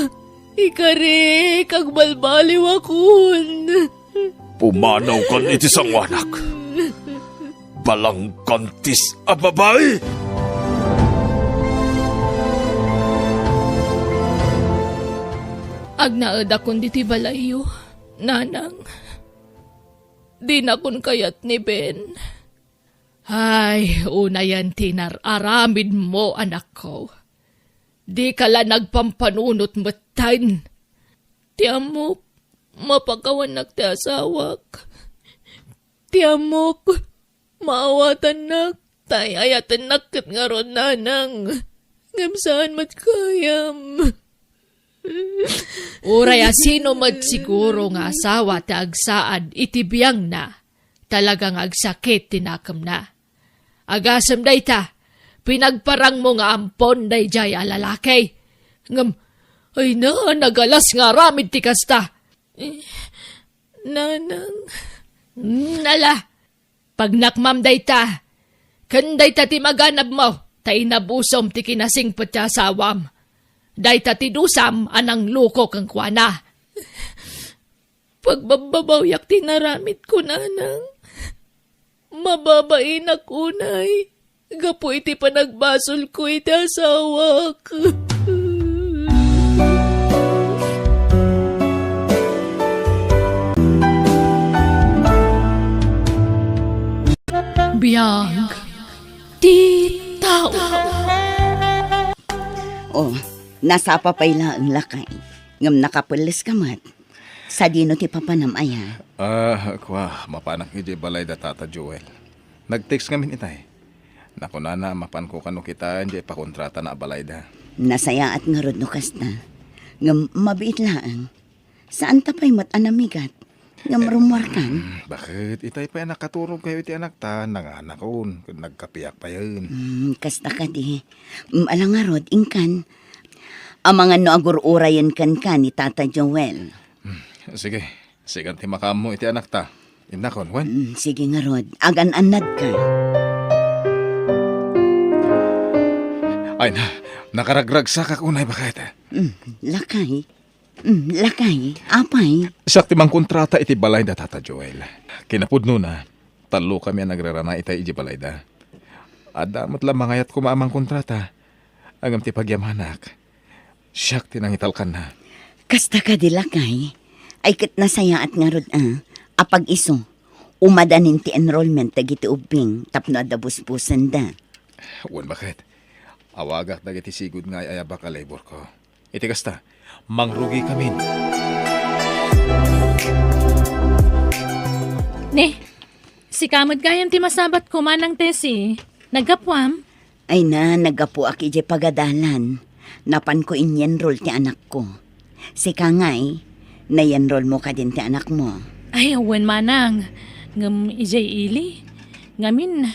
Ikarik, agbalbaliwakon. Pumanawkan iti sangoanak. Balangkantis a babai! Agnaedakon ditoy balayyo, nanang. Dinakon kayat ni Ben. Ay, unayen ti inar-aramidmo, anakko. Dika la nagpampanunot metten. Ti ammok, mapakawannak ti asawak. Ti ammok, maawatannak, ta ay-ayatennak ket ngarud, nanang. Ngem saan met gayam. Uray a sino met siguro nga asawa ti agsaad iti biangna, talaga nga agsakit ti nakemna. Agasem dayta, pinagparangmo nga ampon daydiay a lalaki. Ngem, ay na, nagalas nga aramid ti kasta. Eh, nanang. Mm, ala, pagnakmam dayta. Ken dayta ti maganabmo, ta inabusom ti kinasingpet ti asawam. Dayta ti dusam a nangloko kenkuana. Pagbabbabawiak ti naramidko, nanang. Mababainak unay gapu iti panagbasolko iti asawak. Biag ti tao. Oh, nasapa pay laeng, lakay. Ngem nakapelles ka met. Sadino ti papanam aya? Ah, kua, mapanak idiay balay da Tata Joel. Nag-text ngamin itay. Nakunana, mapanko kano kitaen diay pakontratana a balay da. Nasayaat ngarud no kasta. Ngem mabiit laeng. Saan ta pay met a namigat. Ngem rummuarkan? Baket, itay pay a nakaturogkayo iti anakta, nanganakon, ken nagkapiak payen. Hmm, kasta kadi. Hmm, ala ngarud, inkan. Amangan no agur-urayen kenka ni Tata Joel. Hmm, sige, sikan ti makaammo iti anakta. Innakon, wen? Hmm, sige ngarud, agan-annadka. Ay na, nakaragragsakak unay, baket. Hmm, lakay. Mm, lakay, apay? Siak ti mangkontrata iti balay da Tata Joel. Kinapudnona, tallokami a nagrarana itay idiay balayda. Adda met la mangayat koma a mangkontrata. Ngem ti pagyamanak, siak ti nangitalkanna. Kasta kadi, lakay? Ay ket nasayaat ngarud a, apag-isu, umadanin ti enrollment dagiti ubbing tapno adda busbusenda. Wen, baket. Awagak dagiti sigud nga ay-ayabak a laborko. Iti kasta, mangrugikamin. Ne, sika met gayam ti masabatko, Manang Tessie. Naggapuam? Ay na, naggapuak idiay pagadalan. Napanko inyenrol ti anakko. Sika ngay, nayenrolmo kadin ti anakmo? Ay, wen, Manang. Ngem idiay ili, ngamin,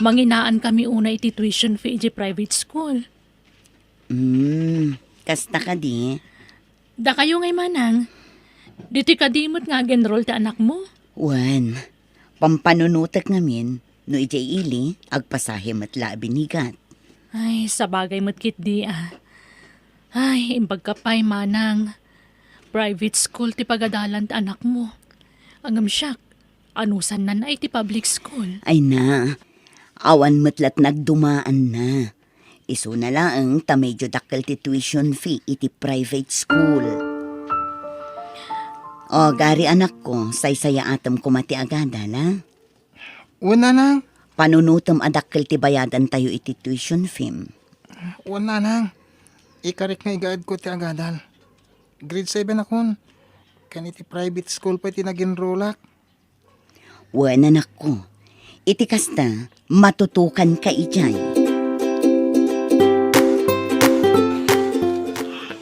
manginaankami unay iti tuition fee idiay private school. Hmm, kasta kadi? Dakayo ngay, Manang. Ditoy kadi met nga ag-enroll ti anakmo? Wen, pampanunotek ngamin no idiay ili, agpasahe met la a binigat. Ay, sabagay met ketdi a. Ay, imbagka pay, Manang. Private school ti pagadalan ti anakmo. Ngem siak, anusanna iti public school? Ay na, awan met lat nagdumaanna. Isuna laeng ta medyo dakkel ti tuition fee iti private school. O, gari, anakko, saysayaatem koma ti agadal, a? Wen, Nanang. Panunotem a dakkel ti bayadantayo iti tuition fee. Wen, Nanang. Ikarik nga igaedko ti agadal. Grade seven akon. Ken iti private school pay ti nag-enrollak. Wen, anakko, iti kasta, matutukanka idiay.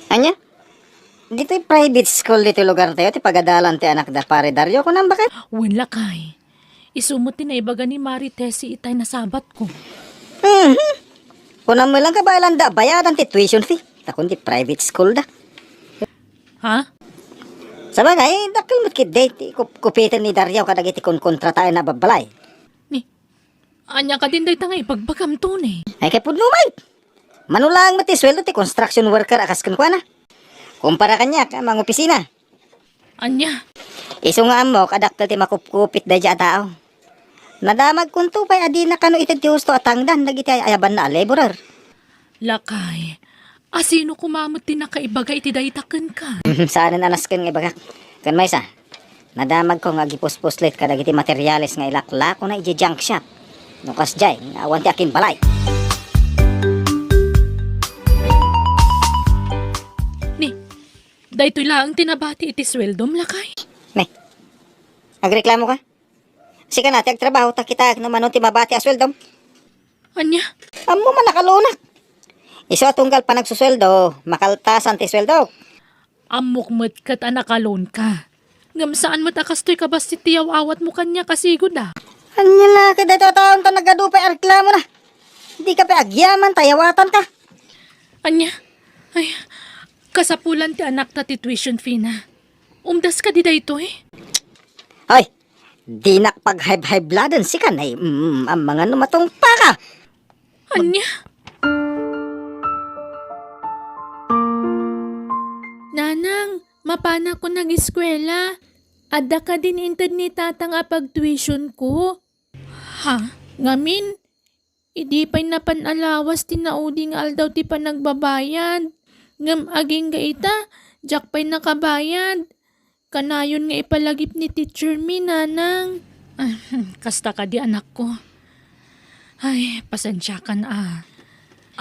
Ania? Ditoy private school ditoy lugartayo ti pagadalan ti anak da Pare Dario, kunam, baket? Wen, lakay. Isu met ti naibaga ni Mari Tessie itay nasabatko. Mhm. Kunam met lang kabaelanda a bayadan ti tuition fee. Takon ti private school da. Ha? Sabagay, dakkel met ketdi ti kup-, kupiten ni Dario kadagiti konkontrataenna a babbalay. Ni, ania kadin dayta nga ibagbagam, Tony? Ay, kay pudno met. Mano laeng met ti sueldo ti construction worker a kas kenkuana. Kumpara kaniak a mangopisina. Ania? Isu nga ammok a dakkel ti makupkupit daydiay a tao. Nadamagkonto pay a dina kano ited ti husto a tangdan dagiti ay-ayabanna a laborer. Lakay, asino koma met ti nakaibaga iti dayta kenka? Saanen a nasken nga ibagak. Ken maysa, nadamagko nga agipuspuslit kadagiti materiales nga ilaklakona idiay junk shop. No kasdiay, nga awan ti akinbalay. Ni, daytoy laeng ti nabati iti sueldom, lakay? Ne, agreklamo ka? Sika na ti agtrabaho ta kitaek no mano ti mabati a sueldom. Ania? Ammom a nakalonak. Isu a tunggal panagsusueldo, makaltasan ti sueldok. Ammok met ket a nakaloan ka. Ngem saan met a kastoy kabassit ti yaw-awatmo kaniak a sigud a. Ania la ket daytoy a taon ta nagadu pay a reklamona. Dika pay agyaman ta yawatanka. Ania? Ay, kasapulan ti anakta ti tuition fee na. Umdas kadi daytoy? Hoy, dinak paghaybhayladen sika, nay, mm, amangan no matungpaka. Ania? Nanang, mapanakon ageskuela. Adda kadin inted ni tatang a pagtuitionko? Ha? Ngamin, idi pay napan a lawas ti naudi nga aldaw ti panagbabayad. Ngem agingga ita, diak pay nakabayad. Kanayon nga ipalagip ni teacher mi, nanang. Ah, kasta kadi, anakko. Ay, pasensiakan a.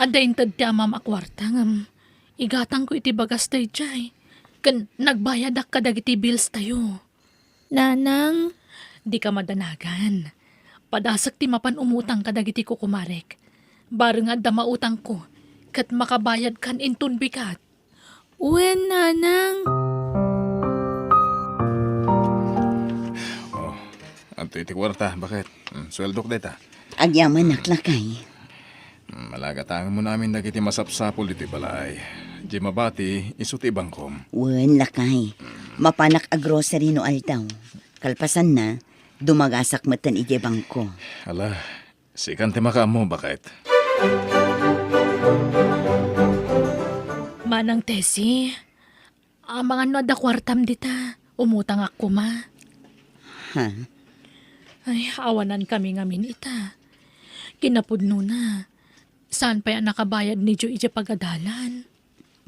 Adda inted ti amam a kuarta ngem igatangko iti bagas daydiay. Ken nagbayadak kadagiti bills tayo. Nanang. Dika madanagan. Padasek ti mapan umutang kadagiti kukumarek. Bareng nga adda mautangko, ket makabayadkan inton bigat. Wen, nanang. Oh, adtoy ti kuarta, baket? Hmm, sueldok dayta. Agyamanak, lakay. Hmm, malagatangenmon amin dagiti masapsapul ditoy balay. Diay mabati, isu ti ibangkom. Wen, lakay. Mapanak a grocery no aldaw. Kalpasanna, dumagasak metten idiay bangko. Ala, sikan ti makaammo, baket. Manang Tessie, amangan no adda kuartam dita, umutangak koma. Ha? Ay, awanankami ngamin ita. Kinapudnona, saan pay a nakabayad ni Jo idiay pagadalan?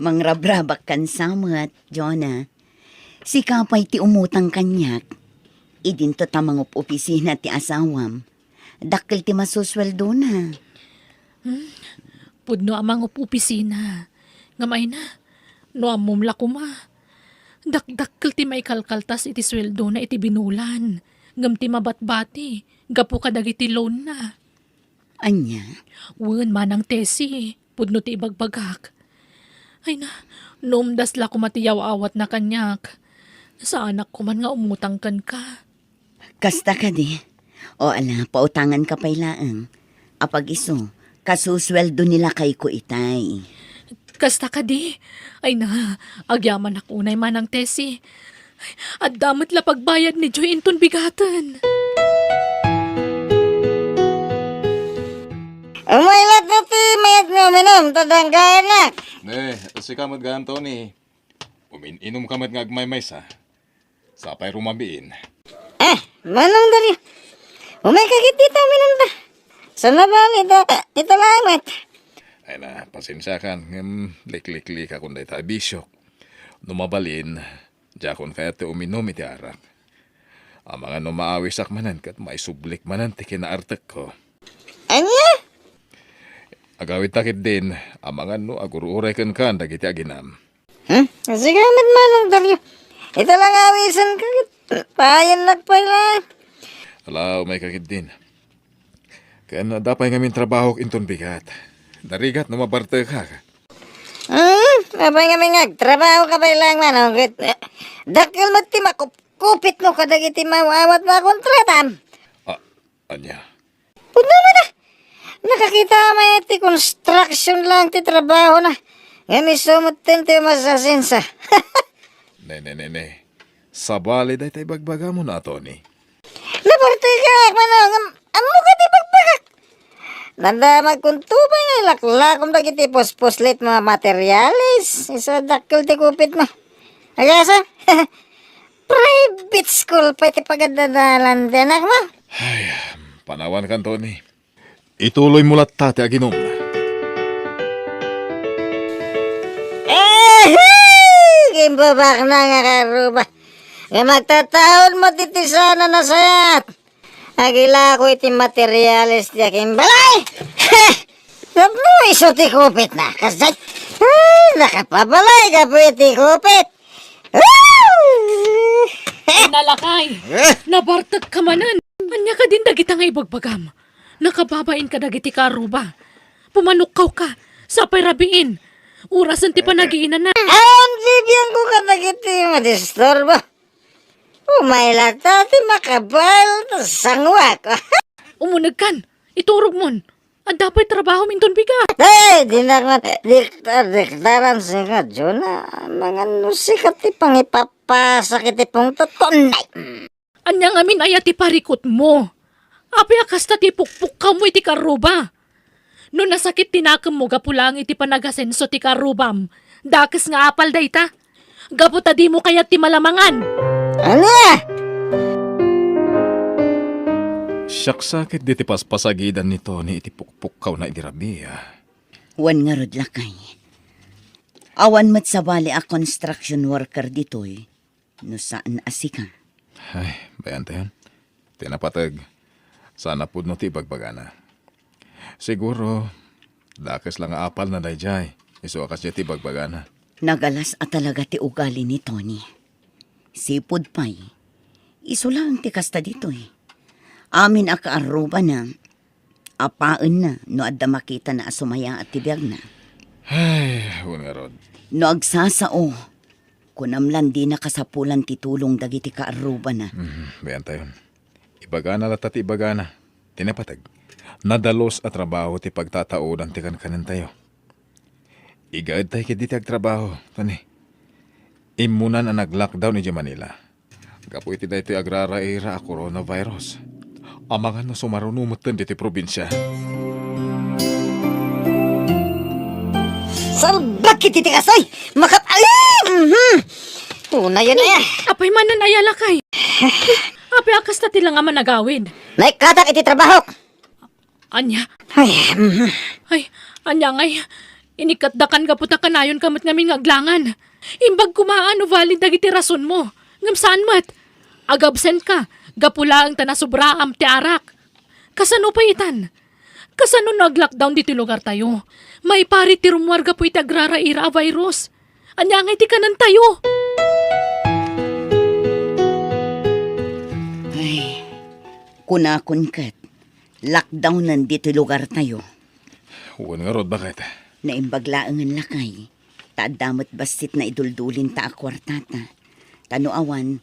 Mangrabrabak kansa met, Jonah. Sika pay ti umutang kaniak. Idinto ta mangup-opisina ti asawam. Dakkel ti masusueldona. Hmm, pudno a mangup-opisina. Ngem ayna, no ammom la koma. Dakdakkel ti maikalkaltas iti sueldona iti binulan. Ngem ti mabatbati, gapu kadagiti loanna. Ania? Wen, Manang Tessie, pudno ti ibagbagak. Ayna, no umdas la koma ti yaw-awatna kaniak, saanak koman nga umutang kenka. Kasta kadi? O ala, pautanganka pay laeng. Apag-isu, kasusueldo ni lakayko itay. Kasta kadi? Ayna, agyamanak unay, Manang Tessie. Adda met la pagbayad ni Joy inton bigaten. Umay latta ti mayat nga uminum, ta dangganak. Ne, sika met gayam, Tony. Umin-inum ka met nga agmaymaysa. Sapay rumabiin. Ah, Manong Dario. Umay ka ket dita, uminum ta. Sana ba, ita, ita laeng met. Ayna, pasensiakan, ngem likliklikakon dayta a bisiok. No mabalin, diakon kayat ti uminum iti arak. Amangan no maawisak manen ket maisublik manen ti kinaartekko. Ania? Agawidta ketdin, amangan no agur-uray kenka dagiti aginam. Hmm? Sika met, Manong Dario. Ita la nga awisenka ket payennak pay la. Ala, umayka ketdin. Ken adda pay ngamin trabahok inton bigat. Narigat no mabarteka. Hmm? Apay ngamin nga agtrabahoka pay laeng, Manong, ket, eh, dakkel met ti makupkupitmo kadagiti maawat a kontratam. Ah, Ania? Pudno man a! Nakakita met ti construction lang ti trabahona. Ngem isu metten ti umasasensa. Ne, ne, ne, ne. Sabali dayta ibagbagam, Tony. Nabartegak, Manong. Am-, ammok ti ibagbagak. Nadamagkonto pay nga ilaklakom dagiti puspuslit nga materyales. Isu a dakkel ti kupitmo. Agasa? Private school pay ti pagadalan ti anakmo. Ay, panawankan, Tony. Ituloymo latta ti aginum. Ehe! Gimbabakna nga karuba. Nga magtataonmo ti tisana nasayat. Agilako iti materials ti akimbalay. Heh! Tapno isu ti kupitna. Kasdiay, ah, nakapabalay gapu iti kupit. Ah! Nalakay. Eh? Nabartek ka manen. Ania kadin dagita nga ibagbagam? Nakababain ka dagiti kaarruba. Pumanukkaw ka. Sapay rabiin. Orasen ti panagiinana. Awan bibiangko kadagiti madisturbo. Umay latta ti makabael ta sanguak. Umunegkan. Iturogmon. Adda pay trabahom inton bigat. Ay, dinak man diktar-diktaran sika, Jona. Mangan no sika ti pangipapasak iti pungtot ko, nay. Ania ngamin aya ti parikutmo? Apay a kasta ti pukpukkawmo iti kaarruba? No nasakit ti nakemmo gapu laeng iti panagasenso ti kaarrubam, dakes nga apal dayta. Gapu ta dimo kayat ti malamangan. Ania? Siak sa ket diti paspasagidan ni Tony iti pukpukkawna idi rabii. Wen ngarud, lakay. Awan met sabali a construction worker ditoy no saan a sika. Ay, bayantayon. Ti napateg, saan a pudno ti ibagbagana. Siguro, dakes la nga apalna daydiay, isu a kasdiay ti ibagbagana. Nagalas a talaga ti ugali ni Tony. Sipud pay, isu laeng ti kasta ditoy. Amin a kaarrubana, apaenna no adda makitana a sumayaat ti biagna. Ay, wen ngarud. No agsasao, kunam lan dina kasapulan ti tulong dagiti kaarrubana. Mhm, bayantayon. Ibagana latta ti ibagana. Ti napateg, nadalus a trabaho ti pagtataodan ti kankanentayo. Igaedtay ketdi ti agtrabaho, Tony. Immunan a nag-lockdown idiay Manila gapu iti daytoy agraraira a coronavirus. Amangan no sumaruno metten ditoy probinsia. Salbag iti ti kastoy! Makap-, ay! Mhm! Unayen, eh! Apay manen aya, lakay? Apay a kasta ti la nga managawid? Naikkatak iti trabahok! Ania? Ay, mhm. Ay, ania ngay? Inikkatdakan gapu ta kanayonka met ngamin nga aglangan. Imbag koma no valid dagiti rasonmo. Ngem saan met. Agabsent ka, gapu laeng ta nasubraam ti arak. Kasano pay itan? Kasano no ag-lockdown ditoy lugartayo? Maiparit ti rummuar gapu iti agraraira a virus. Ania ngay ti kanentayo? Ay, kunakon ket, lockdownen ditoy lugartayo. Wen ngarud, baket. Naimbag laengen, lakay, ta adda met bassit naiduldulinta a kuartata. Ta no awan,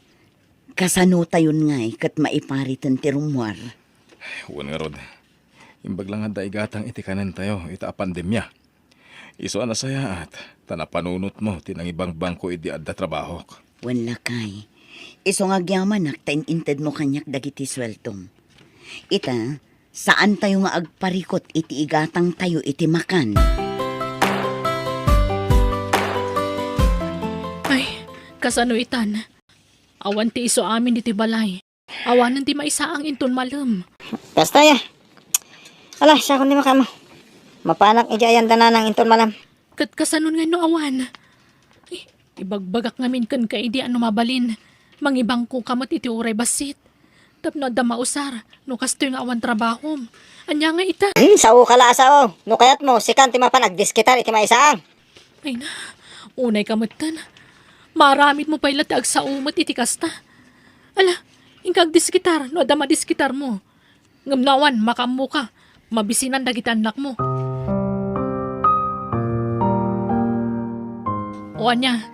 kasanotayon ngay ket maipariten ti rummuar? Wen ngarud, imbag la nga adda igatang iti kanentayo ita a pandemia. Isu a nasayaat, ta napanunotmo ti nangibangbangko idi adda trabahok. Wen, lakay, isu nga agyamanak ta in-intedmo kaniak dagiti sueldom. Ita, saantayo nga agparikut iti igatangtayo iti makan. Ay, kasano itan? Awan ti isu amin ditoy balay. Awanen ti maisaang inton malem. Kasta ya. Ala, siakon ti makaammo. Mapanak idiay ayan da Nanang inton malem. Ket kasanon ngay no awan? Ay, ibagbagak ngamin kenka idi a no mabalin, mangibangkoka met iti uray bassit. Tapno adda mausar no kastoy nga awan trabahom. Ania nga ita? Hmm, saoka la a sao. No kayatmo, sikan ti mapan agdiskitar iti maisaang. Ay na, unayka metten. Maaramidmo pay la ti agsao met iti kasta. Ala, inka agdiskitar no adda madiskitarmo. Ngem no awan, makaammoka. Mabisinan dagiti annakmo. O ania,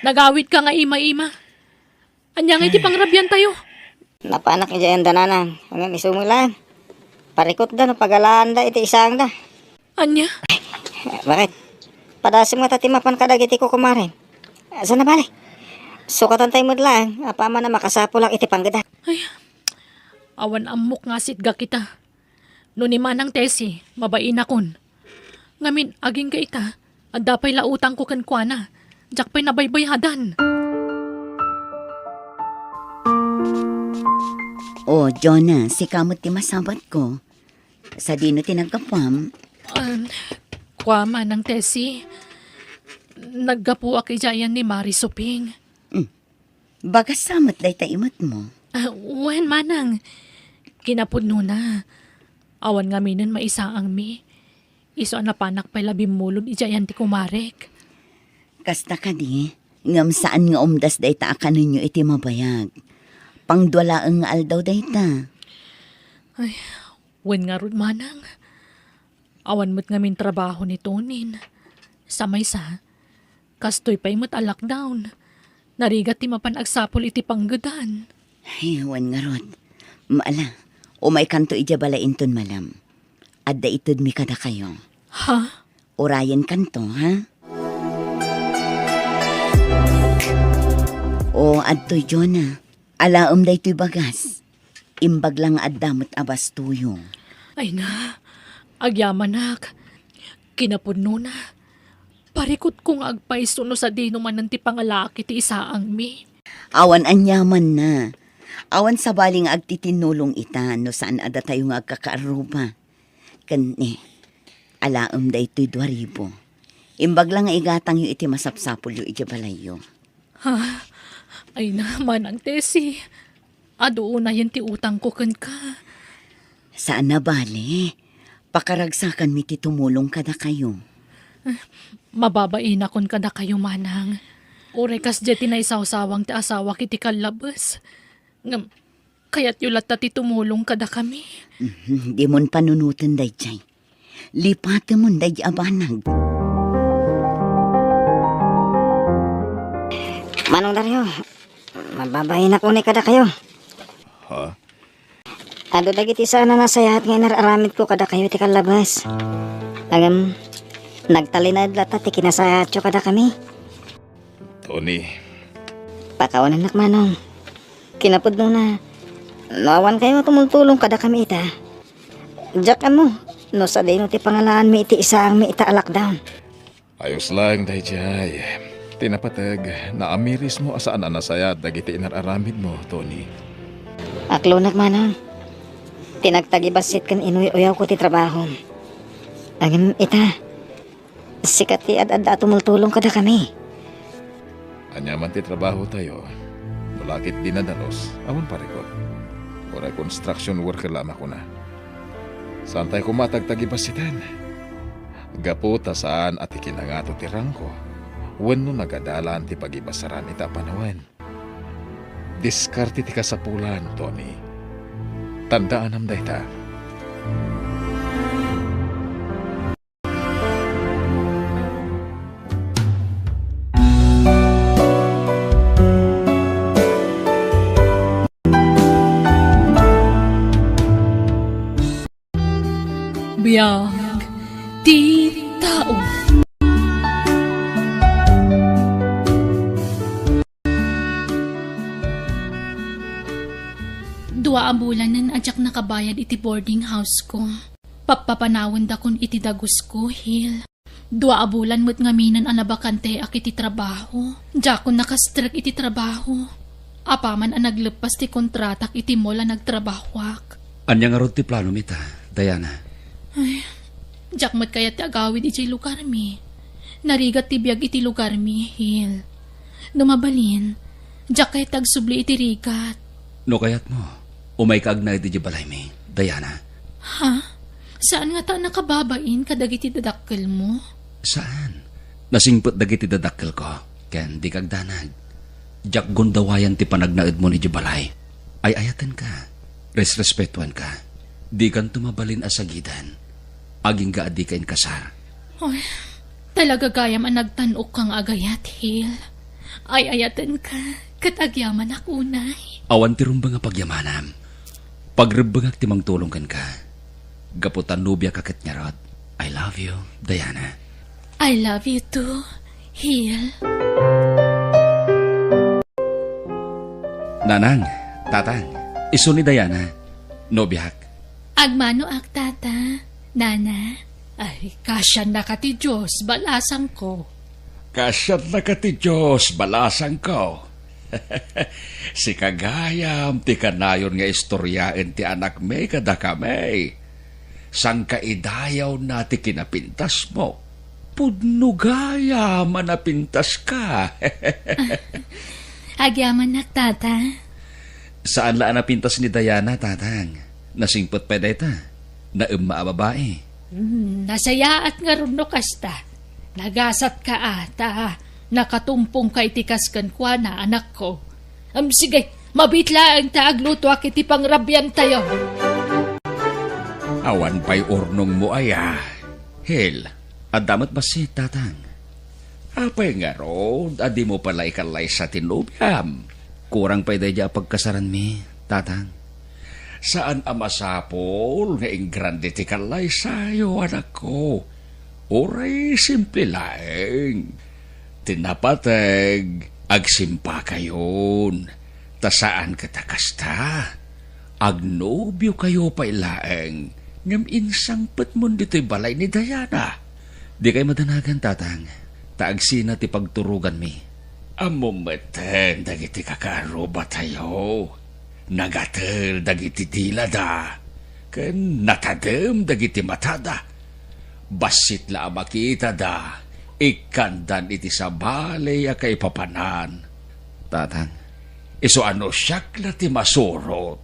nagawidka nga ima-ima? Ania nga iti pangrabiantayo? Napanak idiay anda, nanang. Ngem isu met laeng. Parikutda no pagalaanda iti isaangda. Ania? Bakit? Padasem ngata ti mapan kadagiti kukumarem. Saan a bale? Sukatan tayo met laeng, apaman a makasapulak iti panggedan. Ay, awan ammok nga sitgak ita. No ni Manang Tessie, mabainakon. Ngamin, agingga ita, adda pay la utangko kenkuana. Diak pay nabaybayadan. O, Jonah, sika met ti masabatko. Sadino ti naggapuam? Um, kua, Manang Tessie, naggapuak idiay ayan ni Mari Suping. Hmm. Bagas sa met dayta imetmo? Ah, wen, Manang. Kinapudnona, awan ngaminen maisaangmi. Isu a napanak pay la bimmulod idiay ayan ti kumarek. Kasta kadi, ngem saan nga umdas dayta a kanenyo iti mabayag. Pangdua laeng nga aldaw dayta. Ay, wen ngarud, Manang. Awan met ngamin trabaho ni Tonin. Sa maysa, kastoy pay met a lockdown. Narigat ti mapan agsapul iti panggedan. Ay, wen ngarud. Ala, umaykanto idiay balay inton malem. Adda itedmi kadakayo. Ha? Urayenkanto, ha? O, adtoy, Jonah. Alaem daytoy bagas. Imbag la nga adda met a bastoyo. Ay na, agyamanak. Kinapudnona, parikutko nga agpayso no sadino manen ti pangalaak iti isaangmi. Awan aniamanna. Awan sabali nga agtitinnulong ita no saan a datayo nga agkakaarruba. Ken ni, alaem daytoy dua ribu. Imbag la nga igatangyo iti masapsapulyo idiay balayyo. Ha? Ay na, Manang Tessie. Adu unayen ti utangko kenka. Saan a bale. Pakaragsakanmi ti tumulong kadakayo. Mababainakon kadakayo, Manang. Uray kasdiay ti naisawsawang ti asawak iti kallabes. Ngem, kayatyo latta ti tumulong kadakami. Mhm, dimon panunoten daydiay. Lipatemon daydi a banag. Manong Dario, mababainakon kadakayo. Ha? Adu dagiti saan a nasayaat nga inar-aramidko kadakayo iti kallabes. Ngem, nagtalinaed latta ti kinasayaatyo kadakami. Tony. Pakawanennak, Manong. Kinapudnona, no awan kayo tumultulong kadakami ita, diak ammo no sadino ti pangalaanmi iti isaangmi ita a lockdown. Ayos laeng daydiay. Ti napateg, naamirismo a saan a nasayaat dagiti inar-aramidmo, Tony. Aklonak, Manong. Ti nagtagibassit ken inuy-uyawko ti trabahom. Ngem ita, sika ti ad-adda a tumultulong kadakami. Aniaman ti trabahotayo, no la ket dinadalos, awan parikut. Uray construction worker la a makuna. Saantayo koma a tagtagibassiten. Gapu ta saan a ti kinangato ti rangko, wenno nagadalan ti pagibasaran ita a panawen. Diskarte ti kasapulan, Tony. Tandaanam dayta. Biag ti tao. Dua a bulanen a diak nakabayad iti boarding house ko. Pappapanawendakon iti dagusko, Hil. Dua a bulan met ngaminen a nabakanteak iti trabaho. Diakon nakastrek iti trabaho. Apaman a nagleppas ti kontratak iti mall a nagtrabahoak. Ania ngarud ti planom ita, Diana? Ay, diak met kayat ti agawid idiay lugarmi. Narigat ti biag iti lugarmi, Hil. No mabalin, diak kayat ti agsubli iti rigat. No kayatmo, umayka agnaed idiay balaymi, Diana. Ha? Saan ngata a nakababain kadagiti dadakkelmo? Saan. Nasingpet dagiti dadakkelko, ken dika agdanag. Diak gundawayan ti panagnaedmon idiay balay. Ay-ayatenka. Resrespetuanka. Dikanto mabalin a sagiden. Agingga a dika inkasar. Oy, talaga gayam a nagtan-okka nga agayat, Hil. Ay-ayatenka. Ket agyamanak unay. Awan ti rumbeng a pagyamanam. Pagrebbengak ti mangtulong kenka. Gapu ta nobiaka ket ngarud. I love you, Diana. I love you too, Hil. Nanang, tatang, isu ni Diana, nobiak. Agmanoak, tata, nana. Ay, kasiannaka ti Dios, balasangko. Kasiannaka ti Dios, balasangko. Sika gayam ti kanayon nga istoriaen ti anakmi kadakami. Sangkaidayawna ti kinapintasmo. Pudno gayam a napintaska. Agyamanak, tata. Saan la a napintas ni Diana, tatang. Nasingpet pay dayta. Naemma a babai. Hmm, nasayaat ngarud no kasta. Nagasatka a, ta nakatumpongka iti kas kenkuana, anakko. Am, sige, mabiit laeng ta aglutoak iti pangrabiantayo. Awan pay urnongmo aya, Hil? Adda met bassit, tatang. Apay ngarud a dimo pay la ikallaysa ti nobiam? Kurang pay daydiay a pagkasaranmi, tatang. Saan a masapul nga ingrande ti kallaysayo, anakko. Uray simple laeng. Ti napateg, agsimpakayon. Ta saan ket a kasta. Agnobiokayo pay laeng, ngem insangpetmon ditoy balay ni Diana. Dikay madanagan, tatang, ta agsina ti pagturoganmi. Ammom metten dagiti kakaarrubatayo. Nagatel dagiti dilada, ken natadem dagiti matada. Bassit la a makitada, ikkandan iti sabali a kaipapanan. Tatang, isu a no siak la ti masurot,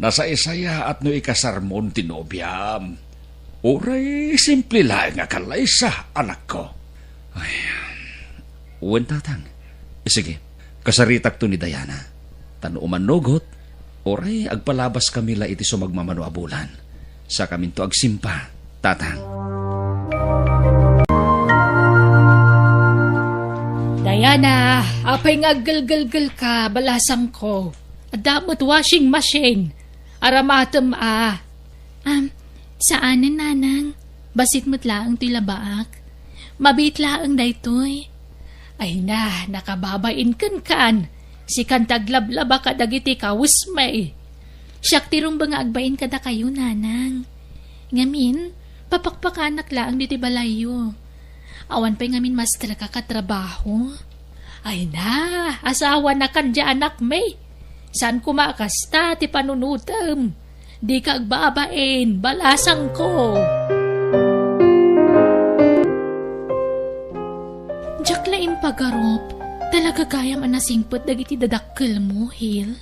nasaysayaat no ikasarmon ti nobiam. Uray simple laeng a kallaysa, anakko. Ay, wen, tatang. Sige, kasaritakto ni Diana. Ta no umannugot, uray agpalabaskami la iti sumagmamano a bulan. Sakaminto agsimpa, tatang. Diana, apay nga aggelgelgelka, balasangko? Adda met washing machine. Aramatem a. Am, saanen, nanang. Bassit met laeng toy labaak. Mabiit laeng daytoy. Ay na, nakababain kenkan. Sikan ti aglablaba kadagiti kawesmi. Siak ti rumbeng nga agbain kadakayo, nanang. Ngamin, papakpakanak laeng ditoy balayyo. Awan pay ngamin masterka a trabaho. Ay na, asawanakan diay anakmi. Saan koma a kasta ti panunotem. Dika agbabain, balasangko. Diak la impagarup, talaga gayam a nasingpet dagiti dadakkelmo, Hil.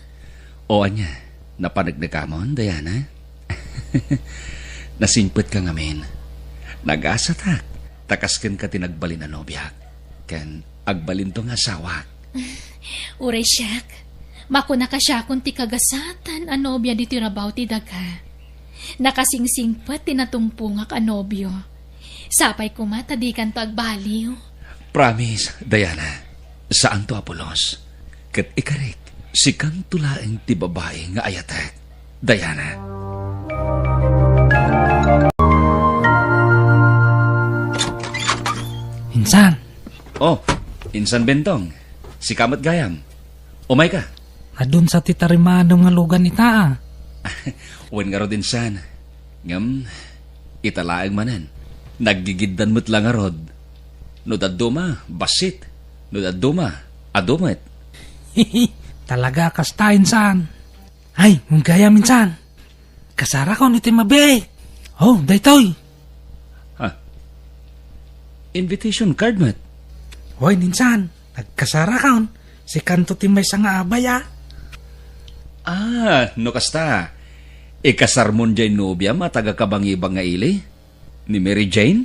O ania, napaneknekamon, Diana? Nasingpetka ngamin. Nagasatak, ta kas kenka ti nagbalin a nobiak, ken agbalinto nga asawak. Uray siak, makunaka siakon ti kagasatan a nobia ditoy rabaw ti daga. Nakasingsingpet ti natumpongak a nobio. Sapay koma ta dikanto agbaliw. Promise, Diana. Saanto a pulos. Ket ikarik, sikanto laeng ti babai nga ayatek. Diana. Insan. Oh, Insan Bentong. Sika met gayam. Umayka. Adun sa ti tarimaanam nga lugan ita, a. Wen ngarud, Insan. Ngem, ita laeng manen. Naggigiddan met la ngarud. No dadduma, bassit. No dadduma, adu met. Talaga a kasta, Insan. Ay, ngem gayam, Insan. Kasarakon iti mabiit. Oh, daytoy. Ha? Invitation card met? Wen, Insan. Nagkasarakon. Sikanto ti maysa nga abay, a. Ah, no kasta, ikasarmon diay nobiam a taga-Kabangibang nga ili? Ni Mary Jane?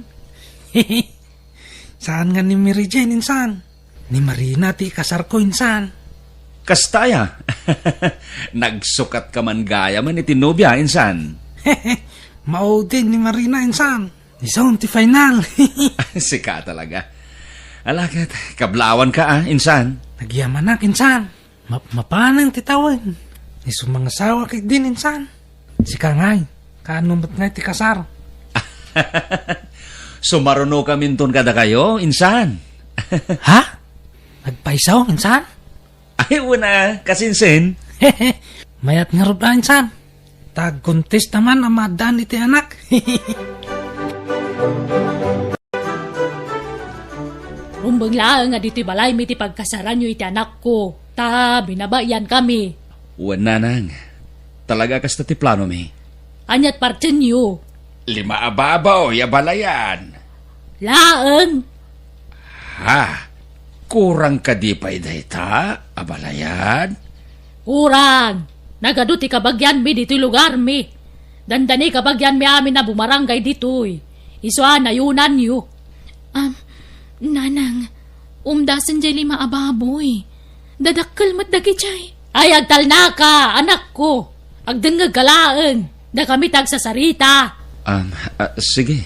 Saan nga ni Mary Jane, Insan. Ni Marina ti ikasarko, Insan. Kasta aya? Nagsukatka man gayam iti nobia, Insan. Maudin ni Marina, Insan. Isun ti final. Sika talaga. Ala ket, kablawanka, a, Insan. Nagyamanak, Insan. Ma-, mapanen ti tawen. Isu mangasawa ketdin insan. Sika ngay, kaano met ngay ti kasar? Sumarunokaminton kadakayo, insan. Ha? Nagpayso, insan? Ay, una, kasinsin. Mayat ngarud a, insan. Ta agkontesta man a maaddaan iti anak. Rumbeng laeng a ditoy balaymi ti pagkasaranyo iti anakko, ta binabayankami. Wen, nanang. Talaga kasta ti planomi? Aniat partienyo? Lima a baboy a balayan. Laeng? Ha? Kurang kadi pay dayta a balayan? Kurang! Nagadu ti kabagianmi ditoy lugarmi. Dandani kabagianmi amin a bumaranggay ditoy. Isu a nayunanyo. Am, nanang, umdasen jay lima a baboy. Dadakkel met dagijay. Ay, agtalnaka, anakko. Agdengngegka laeng. Dakami ti agsasarita. Am, ah, sige.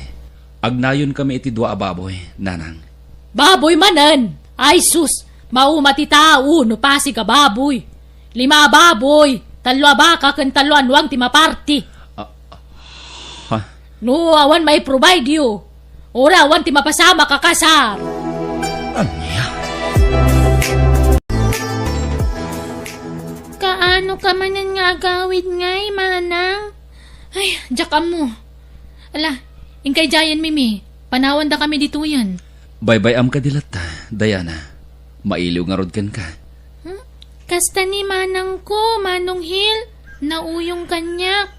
Agnayonkami iti dua a baboy, nanang. Baboy manen! Ay sus! Mauma ti tao no pasig a baboy. Lima a baboy, tallo a baka ken tallo a nuang ti maparti. Ah, ha? No awan mai-provide-yo, uray awan ti mapasamak a kasar. Ania? Kaano ka manen nga agawid ngay, manang? Ay, diak ammo. Ala, inka idiayen, Mimi. Panawandakami ditoyen. Baybay-am kadi latta, Diana. Mailiw ngarud kenka. Hmm? Kasta ni manangko, Manong Hil, nauyong kaniak.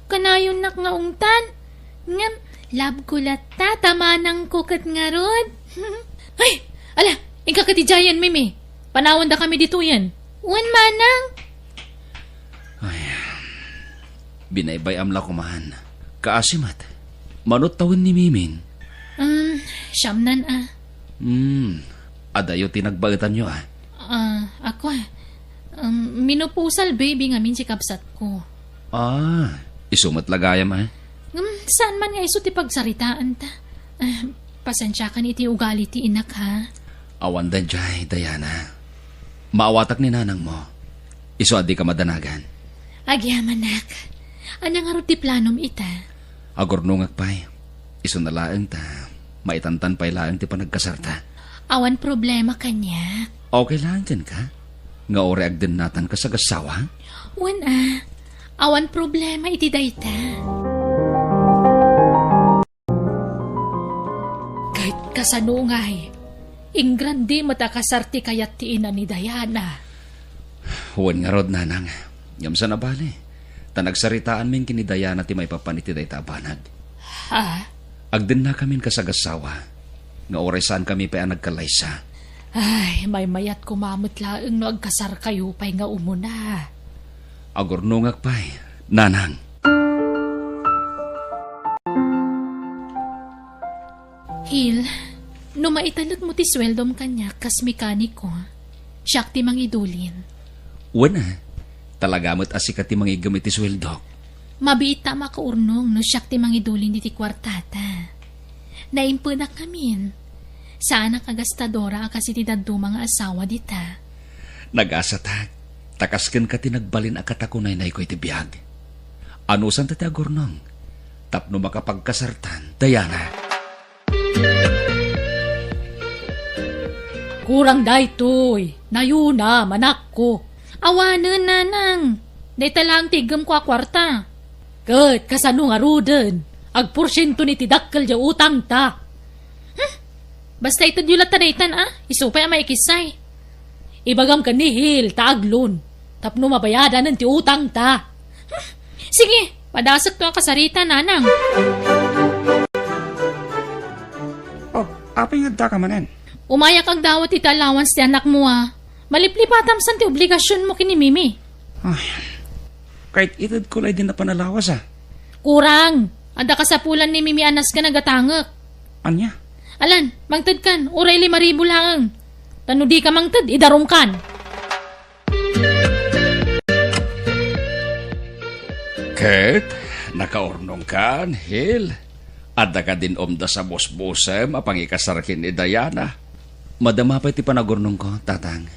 Kanayonnak nga ungtan. Ngem, love ko latta, ta manangko ket ngarud. Ay, ala, inka ket idiayen, Mimi. Panawandakami ditoyen. Wen, manang. Ay, binaybay-am la koman. Kaasi met. Mano tawen ni Mimin? Um, siamnan a. Hmm, adayo ti nagbaetanyo a. Ah, ako a. Um, menopausal baby ngamin ti kabsatko. Ah, isu met la gayam a. Um, saan man nga isu ti pagsaritaanta? Ah, pasensiakan iti ugali ti inak, ha? Awan daydiay, Diana. Maawatak ni nanangmo. Isu a dika madanagan. Agyamanak. Ania ngarud ti planom ita? Agurnongak pay. Isuna laeng ta maitantan pay laeng ti panagkasarta. Awan problema kaniak. Okay laeng kenka? Nga uray agdennatanka sagassawa? Wen a. Awan problema iti dayta. Ket kasano ngay? Ingrandi met a kasar ti kayat ti ina ni Diana. Wen ngarud, nanang. Ngem saan a bale, ta nagsaritaanmin ken ni Diana ti maipapan iti dayta a banag. Ha? Agdennakamin kasagassawa, nga uray saankami pay a nagkallaysa. Ay, maymayat koma met laeng no agkasarkayo pay nga umuna. Agurnongak pay, nanang. Hil, no maitalekmo ti sueldom kaniak kas mekaniko, siak ti mangidulin. Wen a, talaga met a sika ti mangiggem iti sueldok. Mabiit ta a makaurnong no siak ti mangidulin iti kuartata. Naimpenak ngamin. Saanak a gastadora a kas iti dadduma nga asawa dita. Nagasatak, ta kas kenka ti nagbalin a katakunaynayko iti biag. Anusanta ti agurnong tapno makapagkasartan, Diana. Kurang daytoy, nayuna, manakko. Awanen, nanang. Dayta laeng ti iggemko a kuarta. Ket kasano ngaruden? Agporsiento ni ti dakkel ti utangta. Hmm? Basta itedyo latta daytan a, isu pay a maikissay. Ibagam ken ni Hil ta aglon, tapno mabayadanen ti utangta. Hmm? Sige, padasekto a kasarita, nanang. Oh, apay nga addaka manen? Umayak agdawat iti allowance ti anakmo a. Maliplipatam san ti obligasionmo ken ni Mimi. Ay, kayat itedko la idi napan a lawas a. Kurang. Adda kasapulan ni Mimi a nasken a gatangek. Ania? Alan, mangtedkan, uray lima ribu laeng. Ta no dika mangted, idarumkan. Ket nakaurnongkan, Hil? Adda kadin umdas a busbusem a pangikasar ken ni Diana? Madama pay ti panagurnongko, Tatang.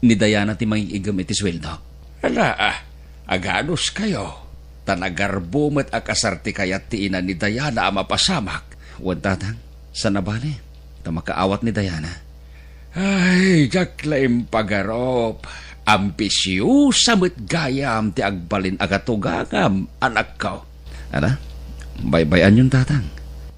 ni Diana ti mangig-igem iti sueldo. Ala, ah, aganuskayo. Ta nagarbo met a kasar ti kayat ti ina ni Diana a mapasamak. Wen, tatang, saan a bale, ta makaawat ni Diana. Ay, diak la impagarup. Ambisiosa met gayam ti agbalin a katugangam, anakko. Ala, baybay-anyon, tatang.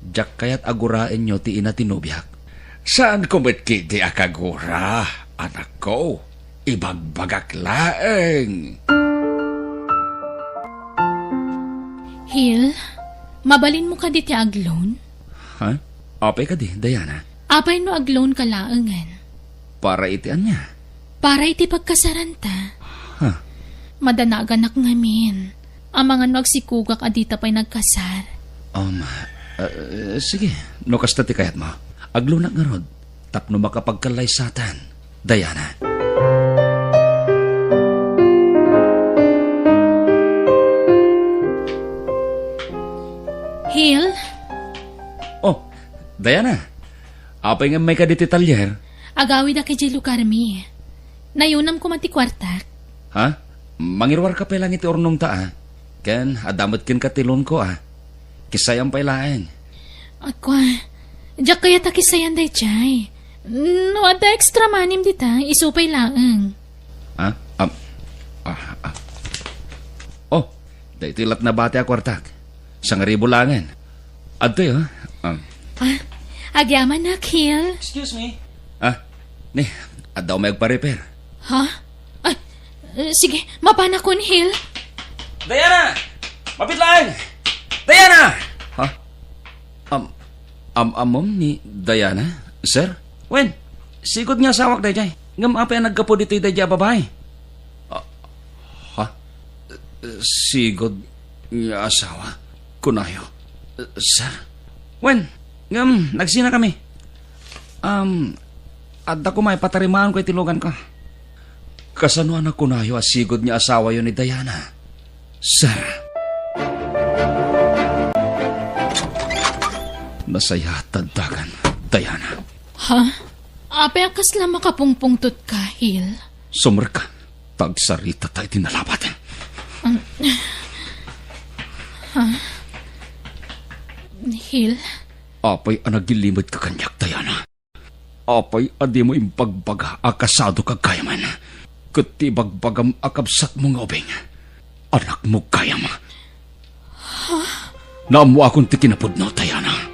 Diak kayat a guraenyo ti ina ti nobiak. Saanko met ketdi a kagura, anakko. Ibagbagak laeng. Hil, mabalinmo kadi ti agloan? Ha? Apay kadi, Diana? Apay no agloan ka laengen? Para iti ania? Para iti pagkasaranta. Ha? Madanaganak ngamin. Amangan no agsikugak a dita pay nagkasar. Um, ah, sige, no kasta ti kayatmo. Agloanak ngarud, tapno makapagkallaysatan, Diana. Hil? Oh, Diana. Apay nga immayka ditoy talyer? Agawidak idiay lugarmi. Nayunam koma ti kuartak. Ha? Mangiruarka pay laeng iti urnongta, a? Ken adda met kenka ti loanko, a? Kissayam pay laeng. Ako, a, diak kayat a kissayan daydiay. No adda extra money-m dita, isu pay laeng. Ha? Am, ah, ah. Oh, daytoy lat nabati a kuartak. Sangribu laengen. Adtoy, oh. Um. Ah, agyamanak, Hil. Excuse me. Ah, ni, adda umay agpa-repair. Ha? Ay, eh, sige, mapanakon, Hil. Diana! Mapit laeng! Diana! Ha? Am-, am-, ammom ni Diana, sir? Wen, sigud nga asawak daydiay. Ngem apay a naggapu ditoy daydiay a babai? Ah, ha? Sigud nga asawa? Kunayo, sir? Wen, ngem nagsinakami. Um, adda koma ipatarimaanko iti luganko. Kasano a nakunayo a sigud nga asawayo ni Diana? Sir. Nasayaat ta addakan, Diana. Ha? Apay a kasla makapungpungtotka, Hil? Sumrekka, ta agsaritata iti nalabat. Um, ha? Hil? Apay a nagilimedka kaniak, Diana? Apay a dimo imbagbaga a kasadoka gayamen? Ket ti ibagbagam a kabsatmo nga ubing, anakmo gayam. Naammoakon ti kinapudno, Diana.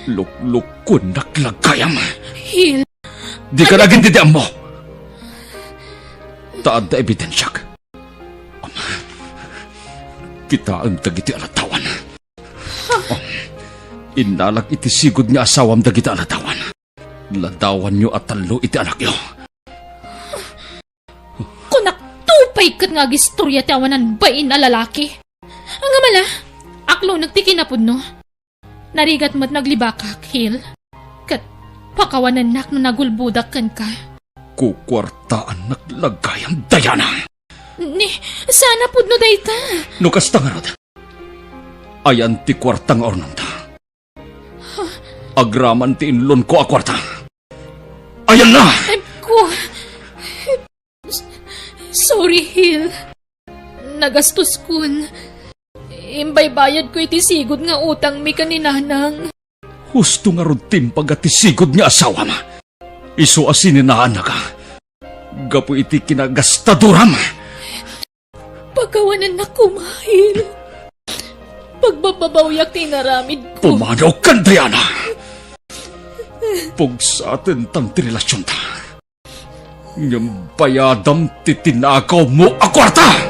Luklukuennak la gayam. Hil. Dika nagin didi ammo. Ta adda ebidensiak. Ama, kitaem dagiti aladawan. Oh, innalak iti sigud nga asawam dagiti aladawan. Ladawanyo a tallo iti anakyo. Kunak, tupay ket nga agistoria ti awanan bain a lalaki. Ngem ala, aklonek ti kinapudno. Narigat met naglibakak, Hil. Ket pakawanennak no nagulbodak kenka. Kukuartaannak la gayam, Diana. Ni, saan a pudno dayta. No kasta ngarud, ayan ti kuarta nga urnongta. Agraman ti inlonko a kuarta. Ayanna! Em, ku-, sorry, Hil. Nagastoskon. Imbaybayadko iti sigud nga utangmi ken ni Nanang. Husto ngarud ti imbaga ti sigud nga asawam. Isu a sininaannaka gapu iti kinagastadoram. Pakawanennak koma, Hil. Pagbababawyak ti inaramidko. Pumanaw kan Diana. Pugsaten tan ti relasionta. Ngem bayadam ti tinakawmo a kuarta!